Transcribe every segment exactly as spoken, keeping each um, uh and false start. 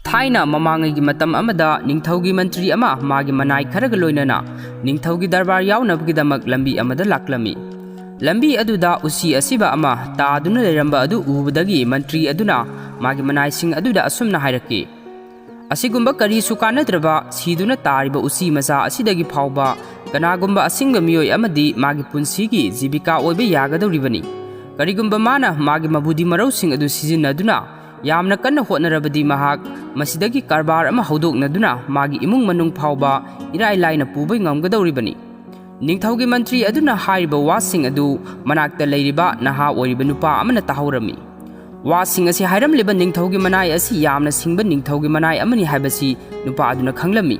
ꯊꯥꯏꯅ ꯃꯃꯥꯡꯉꯩꯒꯤ ꯃꯇꯝ ꯑꯃꯗ ꯅꯤꯡꯊꯧꯒꯤ ꯃꯟꯇ꯭ꯔꯤ ꯑꯃ ꯃꯥꯒꯤ ꯃꯅꯥꯏ ꯈꯔꯒ ꯂꯣꯏꯅꯅ ꯅꯤꯡꯊꯧꯒꯤ ꯗꯔꯕꯥꯔ ꯌꯥꯎꯅꯕꯒꯤꯗꯃꯛ ꯂꯝꯕꯤ ꯑꯃꯗ ꯂꯥꯛꯂꯝꯃꯤ꯫ ꯂꯝꯕꯤ ꯑꯗꯨꯗ ꯎꯆꯤ ꯑꯁꯤꯕ ꯑꯃ ꯇꯥꯗꯨꯅ ꯂꯩꯔꯝꯕ ꯑꯗꯨ ꯎꯕꯗꯒꯤ ꯃꯟꯇ꯭ꯔꯤ ꯑꯗꯨꯅ ꯃꯥꯒꯤ ꯃꯅꯥꯏꯁꯤꯡ ꯑꯗꯨꯗ ꯑꯁꯨꯝꯅ ꯍꯥꯏꯔꯛꯈꯤ, "ꯑꯁꯤꯒꯨꯝꯕ ꯀꯔꯤꯁꯨ ꯀꯥꯟꯅꯗ꯭ꯔꯕ ꯁꯤꯗꯨꯅ ꯇꯥꯔꯤꯕ ꯎꯆꯤ ꯃꯆꯥ ꯑꯁꯤꯗꯒꯤ ꯐꯥꯎꯕ ꯀꯅꯥꯒꯨꯝꯕ ꯑꯁꯤꯡꯕ ꯃꯤꯑꯣꯏ ꯑꯃꯗꯤ ꯃꯥꯒꯤ ꯄꯨꯟꯁꯤꯒꯤ ꯖꯤꯕꯤꯀꯥ ꯑꯣꯏꯕ ꯌꯥꯒꯗꯧꯔꯤꯕꯅꯤ꯫ ꯀꯔꯤꯒꯨꯝꯕ ꯃꯥꯅ ꯃꯥꯒꯤ ꯃꯕꯨꯗꯤ ꯃꯔꯧꯁꯤꯡ ꯑꯗꯨ ꯁꯤꯖꯤꯟꯅꯗꯨꯅ ꯌꯥꯝꯅ ꯀꯟꯅ ꯍꯣꯠꯅꯔꯕꯗꯤ ꯃꯍꯥꯛ ꯃꯁꯤꯗꯒꯤ ꯀꯔꯕꯥꯔ ꯑꯃ ꯍꯧꯗꯣꯛꯅꯗꯨꯅ ꯃꯥꯒꯤ ꯏꯃꯨꯡ ꯃꯅꯨꯡ ꯐꯥꯎꯕ ꯏꯔꯥꯏ ꯂꯥꯏꯅ ꯄꯨꯕ ꯉꯝꯒꯗꯧꯔꯤꯕꯅꯤ꯫" ꯅꯤꯡꯊꯧꯒꯤ ꯃꯟꯇ꯭ꯔꯤ ꯑꯗꯨꯅ ꯍꯥꯏꯔꯤꯕ ꯋꯥꯁꯤꯡ ꯑꯗꯨ ꯃꯅꯥꯛꯇ ꯂꯩꯔꯤꯕ ꯅꯍꯥ ꯑꯣꯏꯔꯤꯕ ꯅꯨꯄꯥ ꯑꯃꯅ ꯇꯥꯍꯧꯔꯝꯃꯤ꯫ ꯋꯥꯁꯤꯡ ꯑꯁꯤ ꯍꯥꯏꯔꯝꯂꯤꯕ ꯅꯤꯡꯊꯧꯒꯤ ꯃꯅꯥꯏ ꯑꯁꯤ ꯌꯥꯝꯅ ꯁꯤꯡꯕ ꯅꯤꯡꯊꯧꯒꯤ ꯃꯅꯥꯏ ꯑꯃꯅꯤ ꯍꯥꯏꯕꯁꯤ ꯅꯨꯄꯥ ꯑꯗꯨꯅ ꯈꯪꯂꯝꯃꯤ꯫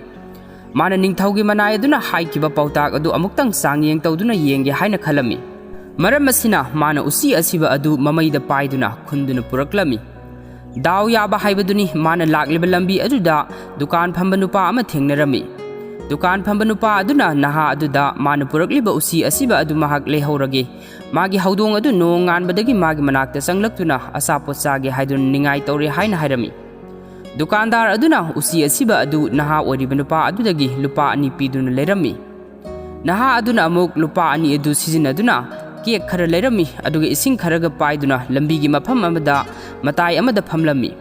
ꯃꯥꯅ ꯅꯤꯡꯊꯧꯒꯤ ꯃꯅꯥꯏ ꯑꯗꯨꯅ ꯍꯥꯏꯈꯤꯕ ꯄꯥꯎꯇꯥꯛ ꯑꯗꯨ ꯑꯃꯨꯛꯇꯪ ꯆꯥꯡꯌꯦꯡ ꯇꯧꯗꯨꯅ ꯌꯦꯡꯒꯦ ꯍꯥꯏꯅ ꯈꯜꯂꯝꯃꯤ꯫ ꯃꯔꯝ ꯑꯁꯤꯅ ꯃꯥꯅ ꯎꯆꯤ ꯑꯁꯤꯕ ꯑꯗꯨ ꯃꯃꯩꯗ ꯄꯥꯏꯗꯨꯅ ꯈꯨꯟꯗꯨꯅ ꯄꯨꯔꯛꯂꯝꯃꯤ꯫ ꯗꯥꯎ ꯌꯥꯕ ꯍꯥꯏꯕꯗꯨꯅꯤ, ꯃꯥꯅ ꯂꯥꯛꯂꯤꯕ ꯂꯝꯕꯤ ꯑꯗꯨꯗ ꯗꯨꯀꯥꯟ ꯐꯝꯕ ꯅꯨꯄꯥ ꯑꯃ ꯊꯦꯡꯅꯔꯝꯃꯤ꯫ ꯗꯨꯀꯥꯟ ꯐꯝꯕ ꯅꯨꯄꯥ ꯑꯗꯨꯅ ꯅꯍꯥ ꯑꯗꯨꯗ ꯃꯥꯅ ꯄꯨꯔꯛꯂꯤꯕ ꯎꯆꯤ ꯑꯁꯤꯕ ꯑꯗꯨ ꯃꯍꯥꯛ ꯂꯩꯍꯧꯔꯒꯦ, ꯃꯥꯒꯤ ꯍꯧꯗꯣꯡ ꯑꯗꯨ ꯅꯣꯡ ꯉꯥꯟꯕꯗꯒꯤ ꯃꯥꯒꯤ ꯃꯅꯥꯛꯇ ꯆꯪꯂꯛꯇꯨꯅ ꯑꯆꯥꯄꯣꯠ ꯆꯥꯒꯦ ꯍꯥꯏꯗꯨꯅ ꯅꯤꯡꯉꯥꯏ ꯇꯧꯔꯦ ꯍꯥꯏꯅ ꯍꯥꯏꯔꯝꯃꯤ꯫ ꯗꯨꯀꯥꯟꯗꯥꯔ ꯑꯗꯨꯅ ꯎꯆꯤ ꯑꯁꯤꯕ ꯑꯗꯨ ꯅꯍꯥ ꯑꯣꯏꯔꯤꯕ ꯅꯨꯄꯥ ꯑꯗꯨꯗꯒꯤ ꯂꯨꯄꯥ ꯑꯅꯤ ꯄꯤꯗꯨꯅ ꯂꯩꯔꯝꯃꯤ꯫ ꯅꯍꯥ ꯑꯗꯨꯅ ꯑꯃꯨꯛ ꯂꯨꯄꯥ ꯑꯅꯤ ꯑꯗꯨ ꯁꯤꯖꯤꯟꯅꯗꯨꯅ ꯀꯦꯛ ꯈꯔ ꯂꯩꯔꯝꯃꯤ, ꯑꯗꯨꯒ ꯏꯁꯤꯡ ꯈꯔꯒ ꯄꯥꯏꯗꯨꯅ ꯂꯝꯕꯤꯒꯤ ꯃꯐꯝ ꯑꯃꯗ ꯃꯇꯥꯏ ꯑꯃꯗ ꯐꯝꯂꯝꯃꯤ꯫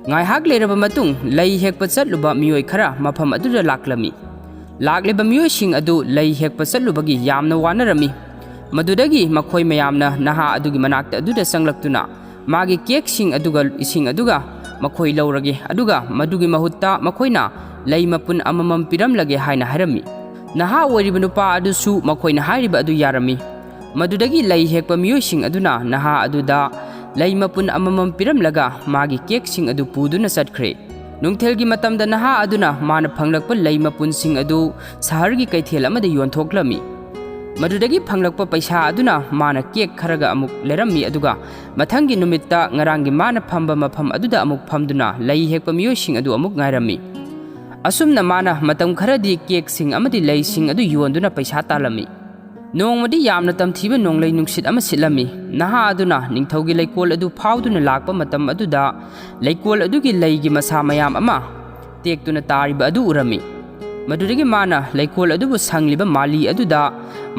ꯉꯥꯏꯍꯥꯛ ꯂꯩꯔꯕ ꯃꯇꯨꯡ ꯂꯩ ꯍꯦꯛꯄ ꯆꯠꯂꯨꯕ ꯃꯤꯑꯣꯏ ꯈꯔ ꯃꯐꯝ ꯑꯗꯨꯗ ꯂꯥꯛꯂꯝꯃꯤ꯫ ꯂꯥꯛꯂꯤꯕ ꯃꯤꯑꯣꯏꯁꯤꯡ ꯑꯗꯨ ꯂꯩ ꯍꯦꯛꯄ ꯆꯠꯂꯨꯕꯒꯤ ꯌꯥꯝꯅ ꯋꯥꯅꯔꯝꯃꯤ꯫ ꯃꯗꯨꯗꯒꯤ ꯃꯈꯣꯏ ꯃꯌꯥꯝꯅ ꯅꯍꯥ ꯑꯗꯨꯒꯤ ꯃꯅꯥꯛꯇ ꯑꯗꯨꯗ ꯆꯪꯂꯛꯇꯨꯅ ꯃꯥꯒꯤ ꯀꯦꯛꯁꯤꯡ ꯑꯗꯨꯒ ꯏꯁꯤꯡ ꯑꯗꯨꯒ ꯃꯈꯣꯏ ꯂꯧꯔꯒꯦ, ꯑꯗꯨꯒ ꯃꯗꯨꯒꯤ ꯃꯍꯨꯠꯇ ꯃꯈꯣꯏꯅ ꯂꯩ ꯃꯄꯨꯟ ꯑꯃꯃꯝ ꯄꯤꯔꯝꯂꯒꯦ ꯍꯥꯏꯅ ꯍꯥꯏꯔꯝꯃꯤ꯫ ꯅꯍꯥ ꯑꯣꯏꯔꯤꯕ ꯅꯨꯄꯥ ꯑꯗꯨꯁꯨ ꯃꯈꯣꯏꯅ ꯍꯥꯏꯔꯤꯕ ꯑꯗꯨ ꯌꯥꯔꯝꯃꯤ꯫ ꯃꯗꯨꯗꯒꯤ ꯂꯩ ꯍꯦꯛꯄ ꯃꯤꯑꯣꯏꯁꯤꯡ ꯑꯗꯨꯅ ꯅꯍꯥ ꯑꯗꯨꯗ ꯂꯩ ꯃꯄꯨꯟ ꯑꯃꯃꯝ ꯄꯤꯔꯝꯂꯒ ꯃꯥꯒꯤ ꯀꯦꯛꯁꯤꯡ ꯑꯗꯨ ꯄꯨꯗꯨꯅ ꯆꯠꯈ꯭ꯔꯦ꯫ ꯅꯨꯡꯊꯤꯜꯒꯤ ꯃꯇꯝꯗ ꯅꯍꯥ ꯑꯗꯨꯅ ꯃꯥꯅ ꯐꯪꯂꯛꯄ ꯂꯩ ꯃꯄꯨꯟꯁꯤꯡ ꯑꯗꯨ ꯁꯍꯔꯒꯤ ꯀꯩꯊꯦꯜ ꯑꯃꯗ ꯌꯣꯟꯊꯣꯛꯂꯝꯃꯤ꯫ ꯃꯗꯨꯗꯒꯤ ꯐꯪꯂꯛꯄ ꯄꯩꯁꯥ ꯑꯗꯨꯅ ꯃꯥꯅ ꯀꯦꯛ ꯈꯔꯒ ꯑꯃꯨꯛ ꯂꯩꯔꯝꯃꯤ, ꯑꯗꯨꯒ ꯃꯊꯪꯒꯤ ꯅꯨꯃꯤꯠꯇ ꯉꯔꯥꯡꯒꯤ ꯃꯥꯅ ꯐꯝꯕ ꯃꯐꯝ ꯑꯗꯨꯗ ꯑꯃꯨꯛ ꯐꯝꯗꯨꯅ ꯂꯩ ꯍꯦꯛꯄ ꯃꯤꯑꯣꯏꯁꯤꯡ ꯑꯗꯨ ꯑꯃꯨꯛ ꯉꯥꯏꯔꯝꯃꯤ꯫ ꯑꯁꯨꯝꯅ ꯃꯥꯅ ꯃꯇꯝ ꯈꯔꯗꯤ ꯀꯦꯛꯁꯤꯡ ꯑꯃꯗꯤ ꯂꯩꯁꯤꯡ ꯑꯗꯨ ꯌꯣꯟꯗꯨꯅ ꯄꯩꯁꯥ ꯇꯥꯜꯂꯝꯃꯤ꯫ ꯅꯣꯡꯃꯗꯤ ꯌꯥꯝꯅ ꯇꯝꯊꯤꯕ ꯅꯣꯡꯂꯩ ꯅꯨꯡꯁꯤꯠ ꯑꯃ ꯁꯤꯠꯂꯝꯃꯤ꯫ ꯅꯍꯥ ꯑꯗꯨꯅ ꯅꯤꯡꯊꯧꯒꯤ ꯂꯩꯀꯣꯜ ꯑꯗꯨ ꯐꯥꯎꯗꯨꯅ ꯂꯥꯛꯄ ꯃꯇꯝ ꯑꯗꯨꯗ, ꯂꯩꯀꯣꯜ ꯑꯗꯨꯒꯤ ꯂꯩꯒꯤ ꯃꯁꯥ ꯃꯌꯥꯝ ꯑꯃ ꯇꯦꯛꯇꯨꯅ ꯇꯥꯔꯤꯕ ꯑꯗꯨ ꯎꯔꯝꯃꯤ꯫ ꯃꯗꯨꯗꯒꯤ ꯃꯥꯅ ꯂꯩꯀꯣꯜ ꯑꯗꯨꯕꯨ ꯁꯪꯂꯤꯕ ꯃꯥꯂꯤ ꯑꯗꯨꯗ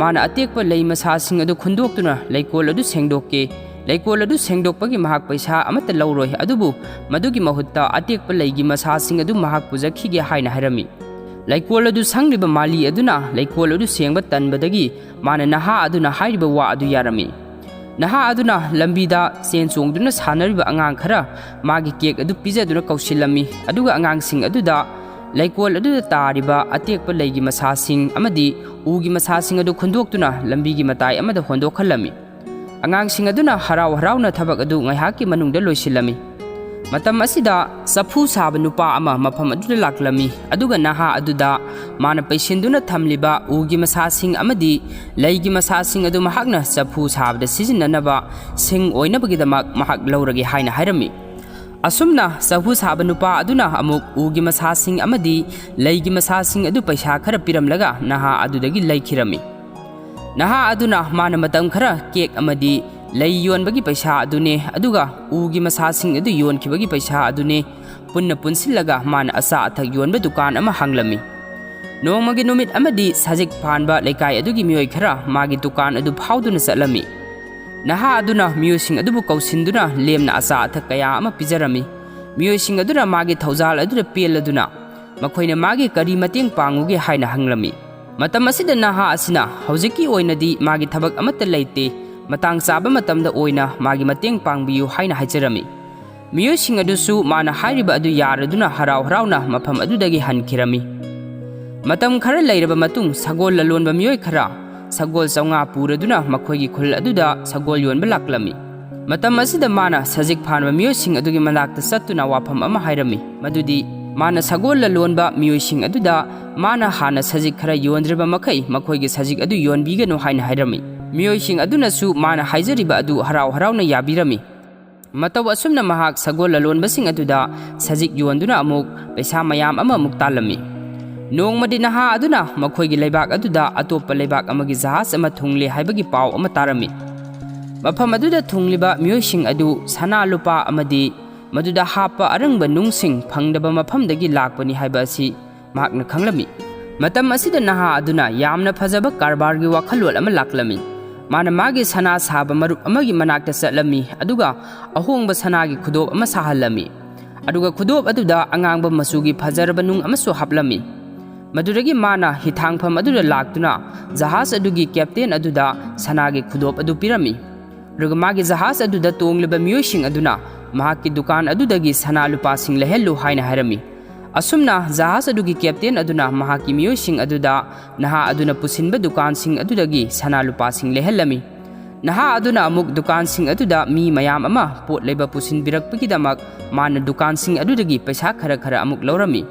ꯃꯥꯅ ꯑꯇꯦꯛꯄ ꯂꯩ ꯃꯁꯥꯁꯤꯡ ꯑꯗꯨ ꯈꯨꯟꯗꯣꯛꯇꯨꯅ ꯂꯩꯀꯣꯜ ꯑꯗꯨ ꯁꯦꯡꯗꯣꯛꯀꯦ꯫ ꯂꯩꯀꯣꯜ ꯑꯗꯨ ꯁꯦꯡꯗꯣꯛꯄꯒꯤ ꯃꯍꯥꯛ ꯄꯩꯁꯥ ꯑꯃꯠꯇ ꯂꯧꯔꯣꯏ, ꯑꯗꯨꯕꯨ ꯃꯗꯨꯒꯤ ꯃꯍꯨꯠꯇ ꯑꯇꯦꯛꯄ ꯂꯩꯒꯤ ꯃꯁꯥꯁꯤꯡ ꯑꯗꯨ ꯃꯍꯥꯛ ꯄꯨꯖꯈꯤꯒꯦ ꯍꯥꯏꯅ ꯍꯥꯏꯔꯝꯃꯤ꯫ ꯂꯩꯀꯣꯜ ꯑꯗꯨ ꯁꯪꯂꯤꯕ ꯃꯥꯂꯤ ꯑꯗꯨꯅ ꯂꯩꯀꯣꯜ ꯑꯗꯨ ꯁꯦꯡꯕ ꯇꯟꯕꯗꯒꯤ ꯃꯥꯅ ꯅꯍꯥ ꯑꯗꯨꯅ ꯍꯥꯏꯔꯤꯕ ꯋꯥ ꯑꯗꯨ ꯌꯥꯔꯝꯃꯤ꯫ ꯅꯍꯥ ꯑꯗꯨꯅ ꯂꯝꯕꯤꯗ ꯆꯦꯟ ꯆꯣꯡꯗꯨꯅ ꯁꯥꯟꯅꯔꯤꯕ ꯑꯉꯥꯡ ꯈꯔ ꯃꯥꯒꯤ ꯀꯦꯛ ꯑꯗꯨ ꯄꯤꯖꯗꯨꯅ ꯀꯧꯁꯤꯜꯂꯝꯃꯤ, ꯑꯗꯨꯒ ꯑꯉꯥꯡꯁꯤꯡ ꯑꯗꯨꯗ ꯂꯩꯀꯣꯜ ꯑꯗꯨꯗ ꯇꯥꯔꯤꯕ ꯑꯇꯦꯛꯄ ꯂꯩꯒꯤ ꯃꯁꯥꯁꯤꯡ ꯑꯃꯗꯤ ꯎꯒꯤ ꯃꯁꯥꯁꯤꯡ ꯑꯗꯨ ꯈꯨꯟꯗꯣꯛꯇꯨꯅ ꯂꯝꯕꯤꯒꯤ ꯃꯇꯥꯏ ꯑꯃꯗ ꯍꯣꯟꯗꯣꯛꯍꯜꯂꯝꯃꯤ꯫ ꯑꯉꯥꯡꯁꯤꯡ ꯑꯗꯨꯅ ꯍꯔꯥꯎ ꯍꯔꯥꯎꯅ ꯊꯕꯛ ꯑꯗꯨ ꯉꯥꯏꯍꯥꯛꯀꯤ ꯃꯅꯨꯡꯗ ꯂꯣꯏꯁꯤꯜꯂꯝꯃꯤ꯫ ꯃꯇꯝ ꯑꯁꯤꯗ ꯆꯐꯨ ꯁꯥꯕ ꯅꯨꯄꯥ ꯑꯃ ꯃꯐꯝ ꯑꯗꯨꯗ ꯂꯥꯛꯂꯝꯃꯤ, ꯑꯗꯨꯒ ꯅꯍꯥ ꯑꯗꯨꯗ ꯃꯥꯅ ꯄꯩꯁꯤꯟꯗꯨꯅ ꯊꯝꯂꯤꯕ ꯎꯒꯤ ꯃꯁꯥꯁꯤꯡ ꯑꯃꯗꯤ ꯂꯩꯒꯤ ꯃꯁꯥꯁꯤꯡ ꯑꯗꯨ ꯃꯍꯥꯛꯅ ꯆꯐꯨ ꯁꯥꯕꯗ ꯁꯤꯖꯤꯟꯅꯅꯕ ꯁꯤꯡ ꯑꯣꯏꯅꯕꯒꯤꯗꯃꯛ ꯃꯍꯥꯛ ꯂꯧꯔꯒꯦ ꯍꯥꯏꯅ ꯍꯥꯏꯔꯝꯃꯤ꯫ ꯑꯁꯨꯝꯅ ꯆꯐꯨ ꯁꯥꯕ ꯅꯨꯄꯥ ꯑꯗꯨꯅ ꯑꯃꯨꯛ ꯎꯒꯤ ꯃꯁꯥꯁꯤꯡ ꯑꯃꯗꯤ ꯂꯩꯒꯤ ꯃꯁꯥꯁꯤꯡ ꯑꯗꯨ ꯄꯩꯁꯥ ꯈꯔ ꯄꯤꯔꯝꯂꯒ ꯅꯍꯥ ꯑꯗꯨꯗꯒꯤ ꯂꯩꯈꯤꯔꯝꯃꯤ꯫ ꯅꯍꯥ ꯑꯗꯨꯅ ꯃꯥꯅ ꯃꯇꯝ ꯈꯔ ꯀꯦꯛ ꯑꯃꯗꯤ ꯂꯩ ꯌꯣꯟꯕꯒꯤ ꯄꯩꯁꯥ ꯑꯗꯨꯅꯦ, ꯑꯗꯨꯒ ꯎꯒꯤ ꯃꯁꯥꯁꯤꯡ ꯑꯗꯨ ꯌꯣꯟꯈꯤꯕꯒꯤ ꯄꯩꯁꯥ ꯑꯗꯨꯅꯦ, ꯄꯨꯟꯅ ꯄꯨꯟꯁꯤꯜꯂꯒ ꯃꯥꯅ ꯑꯆꯥ ꯑꯊꯛ ꯌꯣꯟꯕ ꯗꯨꯀꯥꯟ ꯑꯃ ꯍꯥꯡꯂꯝꯃꯤ꯫ ꯅꯣꯡꯃꯒꯤ ꯅꯨꯃꯤꯠ ꯑꯃꯗꯤ ꯁꯖꯤꯛ ꯐꯥꯟꯕ ꯂꯩꯀꯥꯏ ꯑꯗꯨꯒꯤ ꯃꯤꯑꯣꯏ ꯈꯔ ꯃꯥꯒꯤ ꯗꯨꯀꯥꯟ ꯑꯗꯨ ꯐꯥꯎꯗꯨꯅ ꯆꯠꯂꯝꯃꯤ꯫ ꯅꯍꯥ ꯑꯗꯨꯅ ꯃꯤꯑꯣꯏꯁꯤꯡ ꯑꯗꯨꯕꯨ ꯀꯧꯁꯤꯟꯗꯨꯅ ꯂꯦꯝꯅ ꯑꯆꯥ ꯑꯊꯛ ꯀꯌꯥ ꯑꯃ ꯄꯤꯖꯔꯝꯃꯤ꯫ ꯃꯤꯑꯣꯏꯁꯤꯡ ꯑꯗꯨꯅ ꯃꯥꯒꯤ ꯊꯧꯖꯥꯜ ꯑꯗꯨꯗ ꯄꯦꯜꯂꯗꯨꯅ ꯃꯈꯣꯏꯅ ꯃꯥꯒꯤ ꯀꯔꯤ ꯃꯇꯦꯡ ꯄꯥꯡꯉꯨꯒꯦ ꯍꯥꯏꯅ ꯍꯪꯂꯝꯃꯤ꯫ ꯃꯇꯝ ꯑꯁꯤꯗ ꯅꯍꯥ ꯑꯁꯤꯅ ꯍꯧꯖꯤꯛꯀꯤ ꯑꯣꯏꯅꯗꯤ ꯃꯥꯒꯤ ꯊꯕꯛ ꯑꯃꯠꯇ ꯂꯩꯇꯦ, ꯃꯇꯥꯡ ꯆꯥꯕ ꯃꯇꯝꯗ ꯑꯣꯏꯅ ꯃꯥꯒꯤ ꯃꯇꯦꯡ ꯄꯥꯡꯕꯤꯌꯨ ꯍꯥꯏꯅ ꯍꯥꯏꯖꯔꯝꯃꯤ꯫ ꯃꯤꯑꯣꯏꯁꯤꯡ ꯑꯗꯨꯁꯨ ꯃꯥꯅ ꯍꯥꯏꯔꯤꯕ ꯑꯗꯨ ꯌꯥꯔꯗꯨꯅ ꯍꯔꯥꯎ ꯍꯔꯥꯎꯅ ꯃꯐꯝ ꯑꯗꯨꯗꯒꯤ ꯍꯟꯈꯤꯔꯝꯃꯤ꯫ ꯃꯇꯝ ꯈꯔ ꯂꯩꯔꯕ ꯃꯇꯨꯡ ꯁꯒꯣꯜ ꯂꯂꯣꯟꯕ ꯃꯤꯑꯣꯏ ꯈꯔ ꯁꯒꯣꯜ ꯆꯥꯝꯃꯉꯥ ꯄꯨꯔꯗꯨꯅ ꯃꯈꯣꯏꯒꯤ ꯈꯨꯜ ꯑꯗꯨꯗ ꯁꯒꯣꯜ ꯌꯣꯟꯕ ꯂꯥꯛꯂꯝꯃꯤ꯫ ꯃꯇꯝ ꯑꯁꯤꯗ ꯃꯥꯅ ꯁꯖꯤꯛ ꯐꯥꯟꯕ ꯃꯤꯑꯣꯏꯁꯤꯡ ꯑꯗꯨꯒꯤ ꯃꯅꯥꯛꯇ ꯆꯠꯇꯨꯅ ꯋꯥꯐꯝ ꯑꯃ ꯍꯥꯏꯔꯝꯃꯤ, ꯃꯗꯨꯗꯤ ꯃꯥꯅ ꯁꯒꯣꯜ ꯂꯂꯣꯟꯕ ꯃꯤꯑꯣꯏꯁꯤꯡ ꯑꯗꯨꯗ ꯃꯥꯅ ꯍꯥꯟꯅ ꯁꯖꯤꯛ ꯈꯔ ꯌꯣꯟꯗ꯭ꯔꯤꯕ ꯃꯈꯩ ꯃꯈꯣꯏꯒꯤ ꯁꯖꯤꯛ ꯑꯗꯨ ꯌꯣꯟꯕꯤꯒꯅꯨ ꯍꯥꯏꯅ ꯍꯥꯏꯔꯝꯃꯤ꯫ ꯃꯤꯑꯣꯏꯁꯤꯡ ꯑꯗꯨꯅꯁꯨ ꯃꯥꯅ ꯍꯥꯏꯖꯔꯤꯕ ꯑꯗꯨ ꯍꯔꯥꯎ ꯍꯔꯥꯎꯅ ꯌꯥꯕꯤꯔꯝꯃꯤ꯫ ꯃꯇꯧ ꯑꯁꯨꯝꯅ ꯃꯍꯥꯛ ꯁꯒꯣꯜ ꯂꯂꯣꯟꯕꯁꯤꯡ ꯑꯗꯨꯗ ꯁꯖꯤꯛ ꯌꯣꯟꯗꯨꯅ ꯑꯃꯨꯛ ꯄꯩꯁꯥ ꯃꯌꯥꯝ ꯑꯃ ꯑꯃꯨꯛ ꯇꯥꯜꯂꯝꯃꯤ꯫ ꯅꯣꯡꯃꯗꯤ ꯅꯍꯥ ꯑꯗꯨꯅ ꯃꯈꯣꯏꯒꯤ ꯂꯩꯕꯥꯛ ꯑꯗꯨꯗ ꯑꯇꯣꯞꯄ ꯂꯩꯕꯥꯛ ꯑꯃꯒꯤ ꯖꯍꯥꯖ ꯑꯃ ꯊꯨꯡꯂꯦ ꯍꯥꯏꯕꯒꯤ ꯄꯥꯎ ꯑꯃ ꯇꯥꯔꯝꯃꯤ꯫ ꯃꯐꯝ ꯑꯗꯨꯗ ꯊꯨꯡꯂꯤꯕ ꯃꯤꯑꯣꯏꯁꯤꯡ ꯑꯗꯨ ꯁꯅꯥ ꯂꯨꯄꯥ ꯑꯃꯗꯤ ꯃꯗꯨꯗ ꯍꯥꯞꯄ ꯑꯔꯪꯕ ꯅꯨꯡꯁꯤꯡ ꯐꯪꯗꯕ ꯃꯐꯝꯗꯒꯤ ꯂꯥꯛꯄꯅꯤ ꯍꯥꯏꯕ ꯑꯁꯤ ꯃꯍꯥꯛꯅ ꯈꯪꯂꯝꯃꯤ꯫ ꯃꯇꯝ ꯑꯁꯤꯗ ꯅꯍꯥ ꯑꯗꯨꯅ ꯌꯥꯝꯅ ꯐꯖꯕ ꯀꯔꯕꯥꯔꯒꯤ ꯋꯥꯈꯜꯂꯣꯟ ꯑꯃ ꯂꯥꯛꯂꯝꯃꯤ꯫ ꯃꯥꯅ ꯃꯥꯒꯤ ꯁꯅꯥ ꯁꯥꯕ ꯃꯔꯨꯞ ꯑꯃꯒꯤ ꯃꯅꯥꯛꯇ ꯆꯠꯂꯝꯃꯤ, ꯑꯗꯨꯒ ꯑꯍꯣꯡꯕ ꯁꯅꯥꯒꯤ ꯈꯨꯗꯣꯞ ꯑꯃ ꯁꯥꯍꯜꯂꯝꯃꯤ꯫ ꯑꯗꯨꯒ ꯈꯨꯗꯣꯞ ꯑꯗꯨꯗ ꯑꯉꯥꯡꯕ ꯃꯆꯨꯒꯤ ꯐꯖꯔꯕ ꯅꯨꯡ ꯑꯃꯁꯨ ꯍꯥꯞꯂꯝꯃꯤ꯫ ꯃꯗꯨꯗꯒꯤ ꯃꯥꯅ ꯍꯤꯊꯥꯡꯐꯝ ꯑꯗꯨꯗ ꯂꯥꯛꯇꯨꯅ ꯖꯍꯥꯖ ꯑꯗꯨꯒꯤ ꯀꯦꯞꯇꯦꯟ ꯑꯗꯨꯗ ꯁꯅꯥꯒꯤ ꯈꯨꯗꯣꯞ ꯑꯗꯨ ꯄꯤꯔꯝꯃꯤ꯫ ꯑꯗꯨꯒ ꯃꯥꯒꯤ ꯖꯍꯥꯖ ꯑꯗꯨꯗ ꯇꯣꯡꯂꯤꯕ ꯃꯤꯑꯣꯏꯁꯤꯡ ꯑꯗꯨꯅ ꯃꯍꯥꯛꯀꯤ ꯗꯨꯀꯥꯟ ꯑꯗꯨꯗꯒꯤ ꯁꯅꯥ ꯂꯨꯄꯥꯁꯤꯡ ꯂꯩꯍꯜꯂꯨ ꯍꯥꯏꯅ ꯍꯥꯏꯔꯝꯃꯤ꯫ ꯑꯁꯨꯝꯅ ꯖꯍꯥꯖ ꯑꯗꯨꯒꯤ ꯀꯦꯞꯇꯦꯟ ꯑꯗꯨꯅ ꯃꯍꯥꯛꯀꯤ ꯃꯤꯑꯣꯏꯁꯤꯡ ꯑꯗꯨꯗ ꯅꯍꯥ ꯑꯗꯨꯅ ꯄꯨꯁꯤꯟꯕ ꯗꯨꯀꯥꯟꯁꯤꯡ ꯑꯗꯨꯗꯒꯤ ꯁꯅꯥ ꯂꯨꯄꯥꯁꯤꯡ ꯂꯩꯍꯜꯂꯝꯃꯤ꯫ ꯅꯍꯥ ꯑꯗꯨꯅ ꯑꯃꯨꯛ ꯗꯨꯀꯥꯟꯁꯤꯡ ꯑꯗꯨꯗ ꯃꯤ ꯃꯌꯥꯝ ꯑꯃ ꯄꯣꯠ ꯂꯩꯕ ꯄꯨꯁꯤꯟꯕꯤꯔꯛꯄꯒꯤꯗꯃꯛ ꯃꯥꯅ ꯗꯨꯀꯥꯟꯁꯤꯡ ꯑꯗꯨꯗꯒꯤ ꯄꯩꯁꯥ ꯈꯔ ꯈꯔ ꯑꯃꯨꯛ ꯂꯧꯔꯝꯃꯤ꯫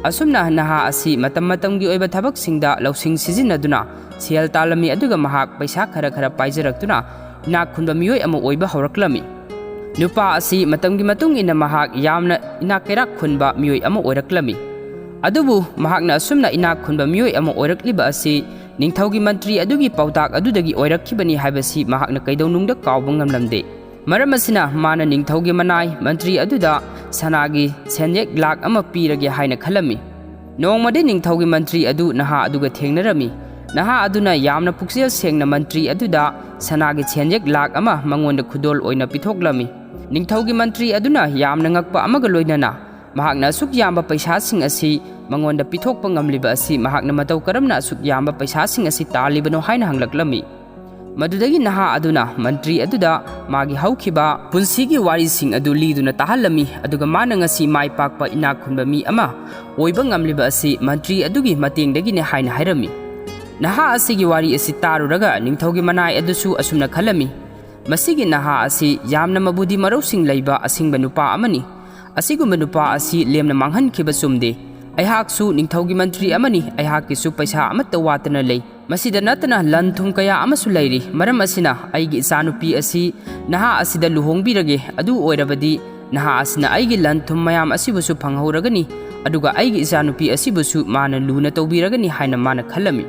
ꯑꯁꯨꯝꯅ ꯅꯍꯥ ꯑꯁꯤ ꯃꯇꯝ ꯃꯇꯝꯒꯤ ꯑꯣꯏꯕ ꯊꯕꯛꯁꯤꯡꯗ ꯂꯧꯁꯤꯡ ꯁꯤꯖꯤꯟꯅꯗꯨꯅ ꯁꯦꯜ ꯇꯥꯜꯂꯝꯃꯤ, ꯑꯗꯨꯒ ꯃꯍꯥꯛ ꯄꯩꯁꯥ ꯈꯔ ꯈꯔ ꯄꯥꯏꯖꯔꯛꯇꯨꯅ ꯏꯅꯥꯛ ꯈꯨꯟꯕ ꯃꯤꯑꯣꯏ ꯑꯃ ꯑꯣꯏꯕ ꯍꯧꯔꯛꯂꯝꯃꯤ꯫ ꯅꯨꯄꯥ ꯑꯁꯤ ꯃꯇꯝꯒꯤ ꯃꯇꯨꯡ ꯏꯟꯅ ꯃꯍꯥꯛ ꯌꯥꯝꯅ ꯏꯅꯥꯛ ꯀꯩꯔꯥꯛ ꯈꯨꯟꯕ ꯃꯤꯑꯣꯏ ꯑꯃ ꯑꯣꯏꯔꯛꯂꯝꯃꯤ꯫ ꯑꯗꯨꯕꯨ ꯃꯍꯥꯛꯅ ꯑꯁꯨꯝꯅ ꯏꯅꯥꯛ ꯈꯨꯟꯕ ꯃꯤꯑꯣꯏ ꯑꯃ ꯑꯣꯏꯔꯛꯂꯤꯕ ꯑꯁꯤ ꯅꯤꯡꯊꯧꯒꯤ ꯃꯟꯇ꯭ꯔꯤ ꯑꯗꯨꯒꯤ ꯄꯥꯎꯇꯥꯛ ꯑꯗꯨꯗꯒꯤ ꯑꯣꯏꯔꯛꯈꯤꯕꯅꯤ ꯍꯥꯏꯕꯁꯤ ꯃꯍꯥꯛꯅ ꯀꯩꯗꯧꯅꯨꯡꯗ ꯀꯥꯎꯕ ꯉꯝꯂꯝꯗꯦ꯫ ꯃꯔꯝ ꯑꯁꯤꯅ ꯃꯥꯅ ꯅꯤꯡꯊꯧꯒꯤ ꯃꯅꯥꯏ ꯃꯟꯇ꯭ꯔꯤ ꯑꯗꯨꯗ ꯁꯅꯥꯒꯤ ꯁꯦꯟꯌꯦꯛ ꯂꯥꯛ ꯑꯃ ꯄꯤꯔꯒꯦ ꯍꯥꯏꯅ ꯈꯜꯂꯝꯃꯤ꯫ ꯅꯣꯡꯃꯗꯤ ꯅꯤꯡꯊꯧꯒꯤ ꯃꯟꯇ꯭ꯔꯤ ꯑꯗꯨ ꯅꯍꯥ ꯑꯗꯨꯒ ꯊꯦꯡꯅꯔꯝꯃꯤ꯫ ꯅꯍꯥ ꯑꯗꯨꯅ ꯌꯥꯝꯅ ꯄꯨꯛꯆꯦꯜ ꯁꯦꯡꯅ ꯃꯟꯇ꯭ꯔꯤ ꯑꯗꯨꯗ ꯁꯅꯥꯒꯤ ꯁꯦꯟꯌꯦꯛ ꯂꯥꯛ ꯑꯃ ꯃꯉꯣꯟꯗ ꯈꯨꯗꯣꯜ ꯑꯣꯏꯅ ꯄꯤꯊꯣꯛꯂꯝꯃꯤ꯫ ꯅꯤꯡꯊꯧꯒꯤ ꯃꯟꯇ꯭ꯔꯤ ꯑꯗꯨꯅ ꯌꯥꯝꯅ ꯉꯛꯄ ꯑꯃꯒ ꯂꯣꯏꯅꯅ ꯃꯍꯥꯛꯅ ꯑꯁꯨꯛ ꯌꯥꯝꯕ ꯄꯩꯁꯥꯁꯤꯡ ꯑꯁꯤ ꯃꯉꯣꯟꯗ ꯄꯤꯊꯣꯛꯄ ꯉꯝꯂꯤꯕ ꯑꯁꯤ ꯃꯍꯥꯛꯅ ꯃꯇꯧ ꯀꯔꯝꯅ ꯑꯁꯨꯛ ꯌꯥꯝꯕ ꯄꯩꯁꯥꯁꯤꯡ ꯑꯁꯤ ꯇꯥꯜꯂꯤꯕꯅꯣ ꯍꯥꯏꯅ ꯍꯪꯂꯛꯂꯝꯃꯤ꯫ ꯃꯗꯨꯗꯒꯤ ꯅꯍꯥ ꯑꯗꯨꯅ ꯃꯟꯇ꯭ꯔꯤ ꯑꯗꯨꯗ ꯃꯥꯒꯤ ꯍꯧꯈꯤꯕ ꯄꯨꯟꯁꯤꯒꯤ ꯋꯥꯔꯤꯁꯤꯡ ꯑꯗꯨ ꯂꯤꯗꯨꯅ ꯇꯥꯍꯜꯂꯝꯃꯤ, ꯑꯗꯨꯒ ꯃꯥꯅ ꯉꯁꯤ ꯃꯥꯏ ꯄꯥꯛꯄ ꯏꯅꯥꯛ ꯈꯨꯟꯕ ꯃꯤ ꯑꯃ ꯑꯣꯏꯕ ꯉꯝꯂꯤꯕ ꯑꯁꯤ ꯃꯟꯇ꯭ꯔꯤ ꯑꯗꯨꯒꯤ ꯃꯇꯦꯡꯗꯒꯤꯅꯤ ꯍꯥꯏꯅ ꯍꯥꯏꯔꯝꯃꯤ꯫ ꯅꯍꯥ ꯑꯁꯤꯒꯤ ꯋꯥꯔꯤ ꯑꯁꯤ ꯇꯥꯔꯨꯔꯒ ꯅꯤꯡꯊꯧꯒꯤ ꯃꯅꯥꯏ ꯑꯗꯨꯁꯨ ꯑꯁꯨꯝꯅ ꯈꯜꯂꯝꯃꯤ, "ꯃꯁꯤꯒꯤ ꯅꯍꯥ ꯑꯁꯤ ꯌꯥꯝꯅ ꯃꯕꯨꯗꯤ ꯃꯔꯧꯁꯤꯡ ꯂꯩꯕ ꯑꯁꯤꯡꯕ ꯅꯨꯄꯥ ꯑꯃꯅꯤ꯫ ꯑꯁꯤꯒꯨꯝꯕ ꯅꯨꯄꯥ ꯑꯁꯤ ꯂꯦꯝꯅ ꯃꯥꯡꯍꯟꯈꯤꯕ ꯆꯨꯝꯗꯦ꯫ ꯑꯩꯍꯥꯛꯁꯨ ꯅꯤꯡꯊꯧꯒꯤ ꯃꯟꯇ꯭ꯔꯤ ꯑꯃꯅꯤ, ꯑꯩꯍꯥꯛꯀꯤꯁꯨ ꯄꯩꯁꯥ ꯑꯃꯠꯇ ꯋꯥꯠꯇꯅ ꯂꯩ꯫ ꯃꯁꯤꯗ ꯅꯠꯇꯅ ꯂꯟ ꯊꯨꯝ ꯀꯌꯥ ꯑꯃꯁꯨ ꯂꯩꯔꯤ꯫ ꯃꯔꯝ ꯑꯁꯤꯅ ꯑꯩꯒꯤ ꯏꯆꯥꯅꯨꯄꯤ ꯑꯁꯤ ꯅꯍꯥ ꯑꯁꯤꯗ ꯂꯨꯍꯣꯡꯕꯤꯔꯒꯦ꯫ ꯑꯗꯨ ꯑꯣꯏꯔꯕꯗꯤ ꯅꯍꯥ ꯑꯁꯤꯅ ꯑꯩꯒꯤ ꯂꯟ ꯊꯨꯝ ꯃꯌꯥꯝ ꯑꯁꯤꯕꯨꯁꯨ ꯐꯪꯍꯧꯔꯒꯅꯤ, ꯑꯗꯨꯒ ꯑꯩꯒꯤ ꯏꯆꯥꯅꯨꯄꯤ ꯑꯁꯤꯕꯨꯁꯨ ꯃꯥꯅ ꯂꯨꯅ ꯇꯧꯕꯤꯔꯒꯅꯤ ꯍꯥꯏꯅ ꯃꯥꯅ ꯈꯜꯂꯝꯃꯤ꯫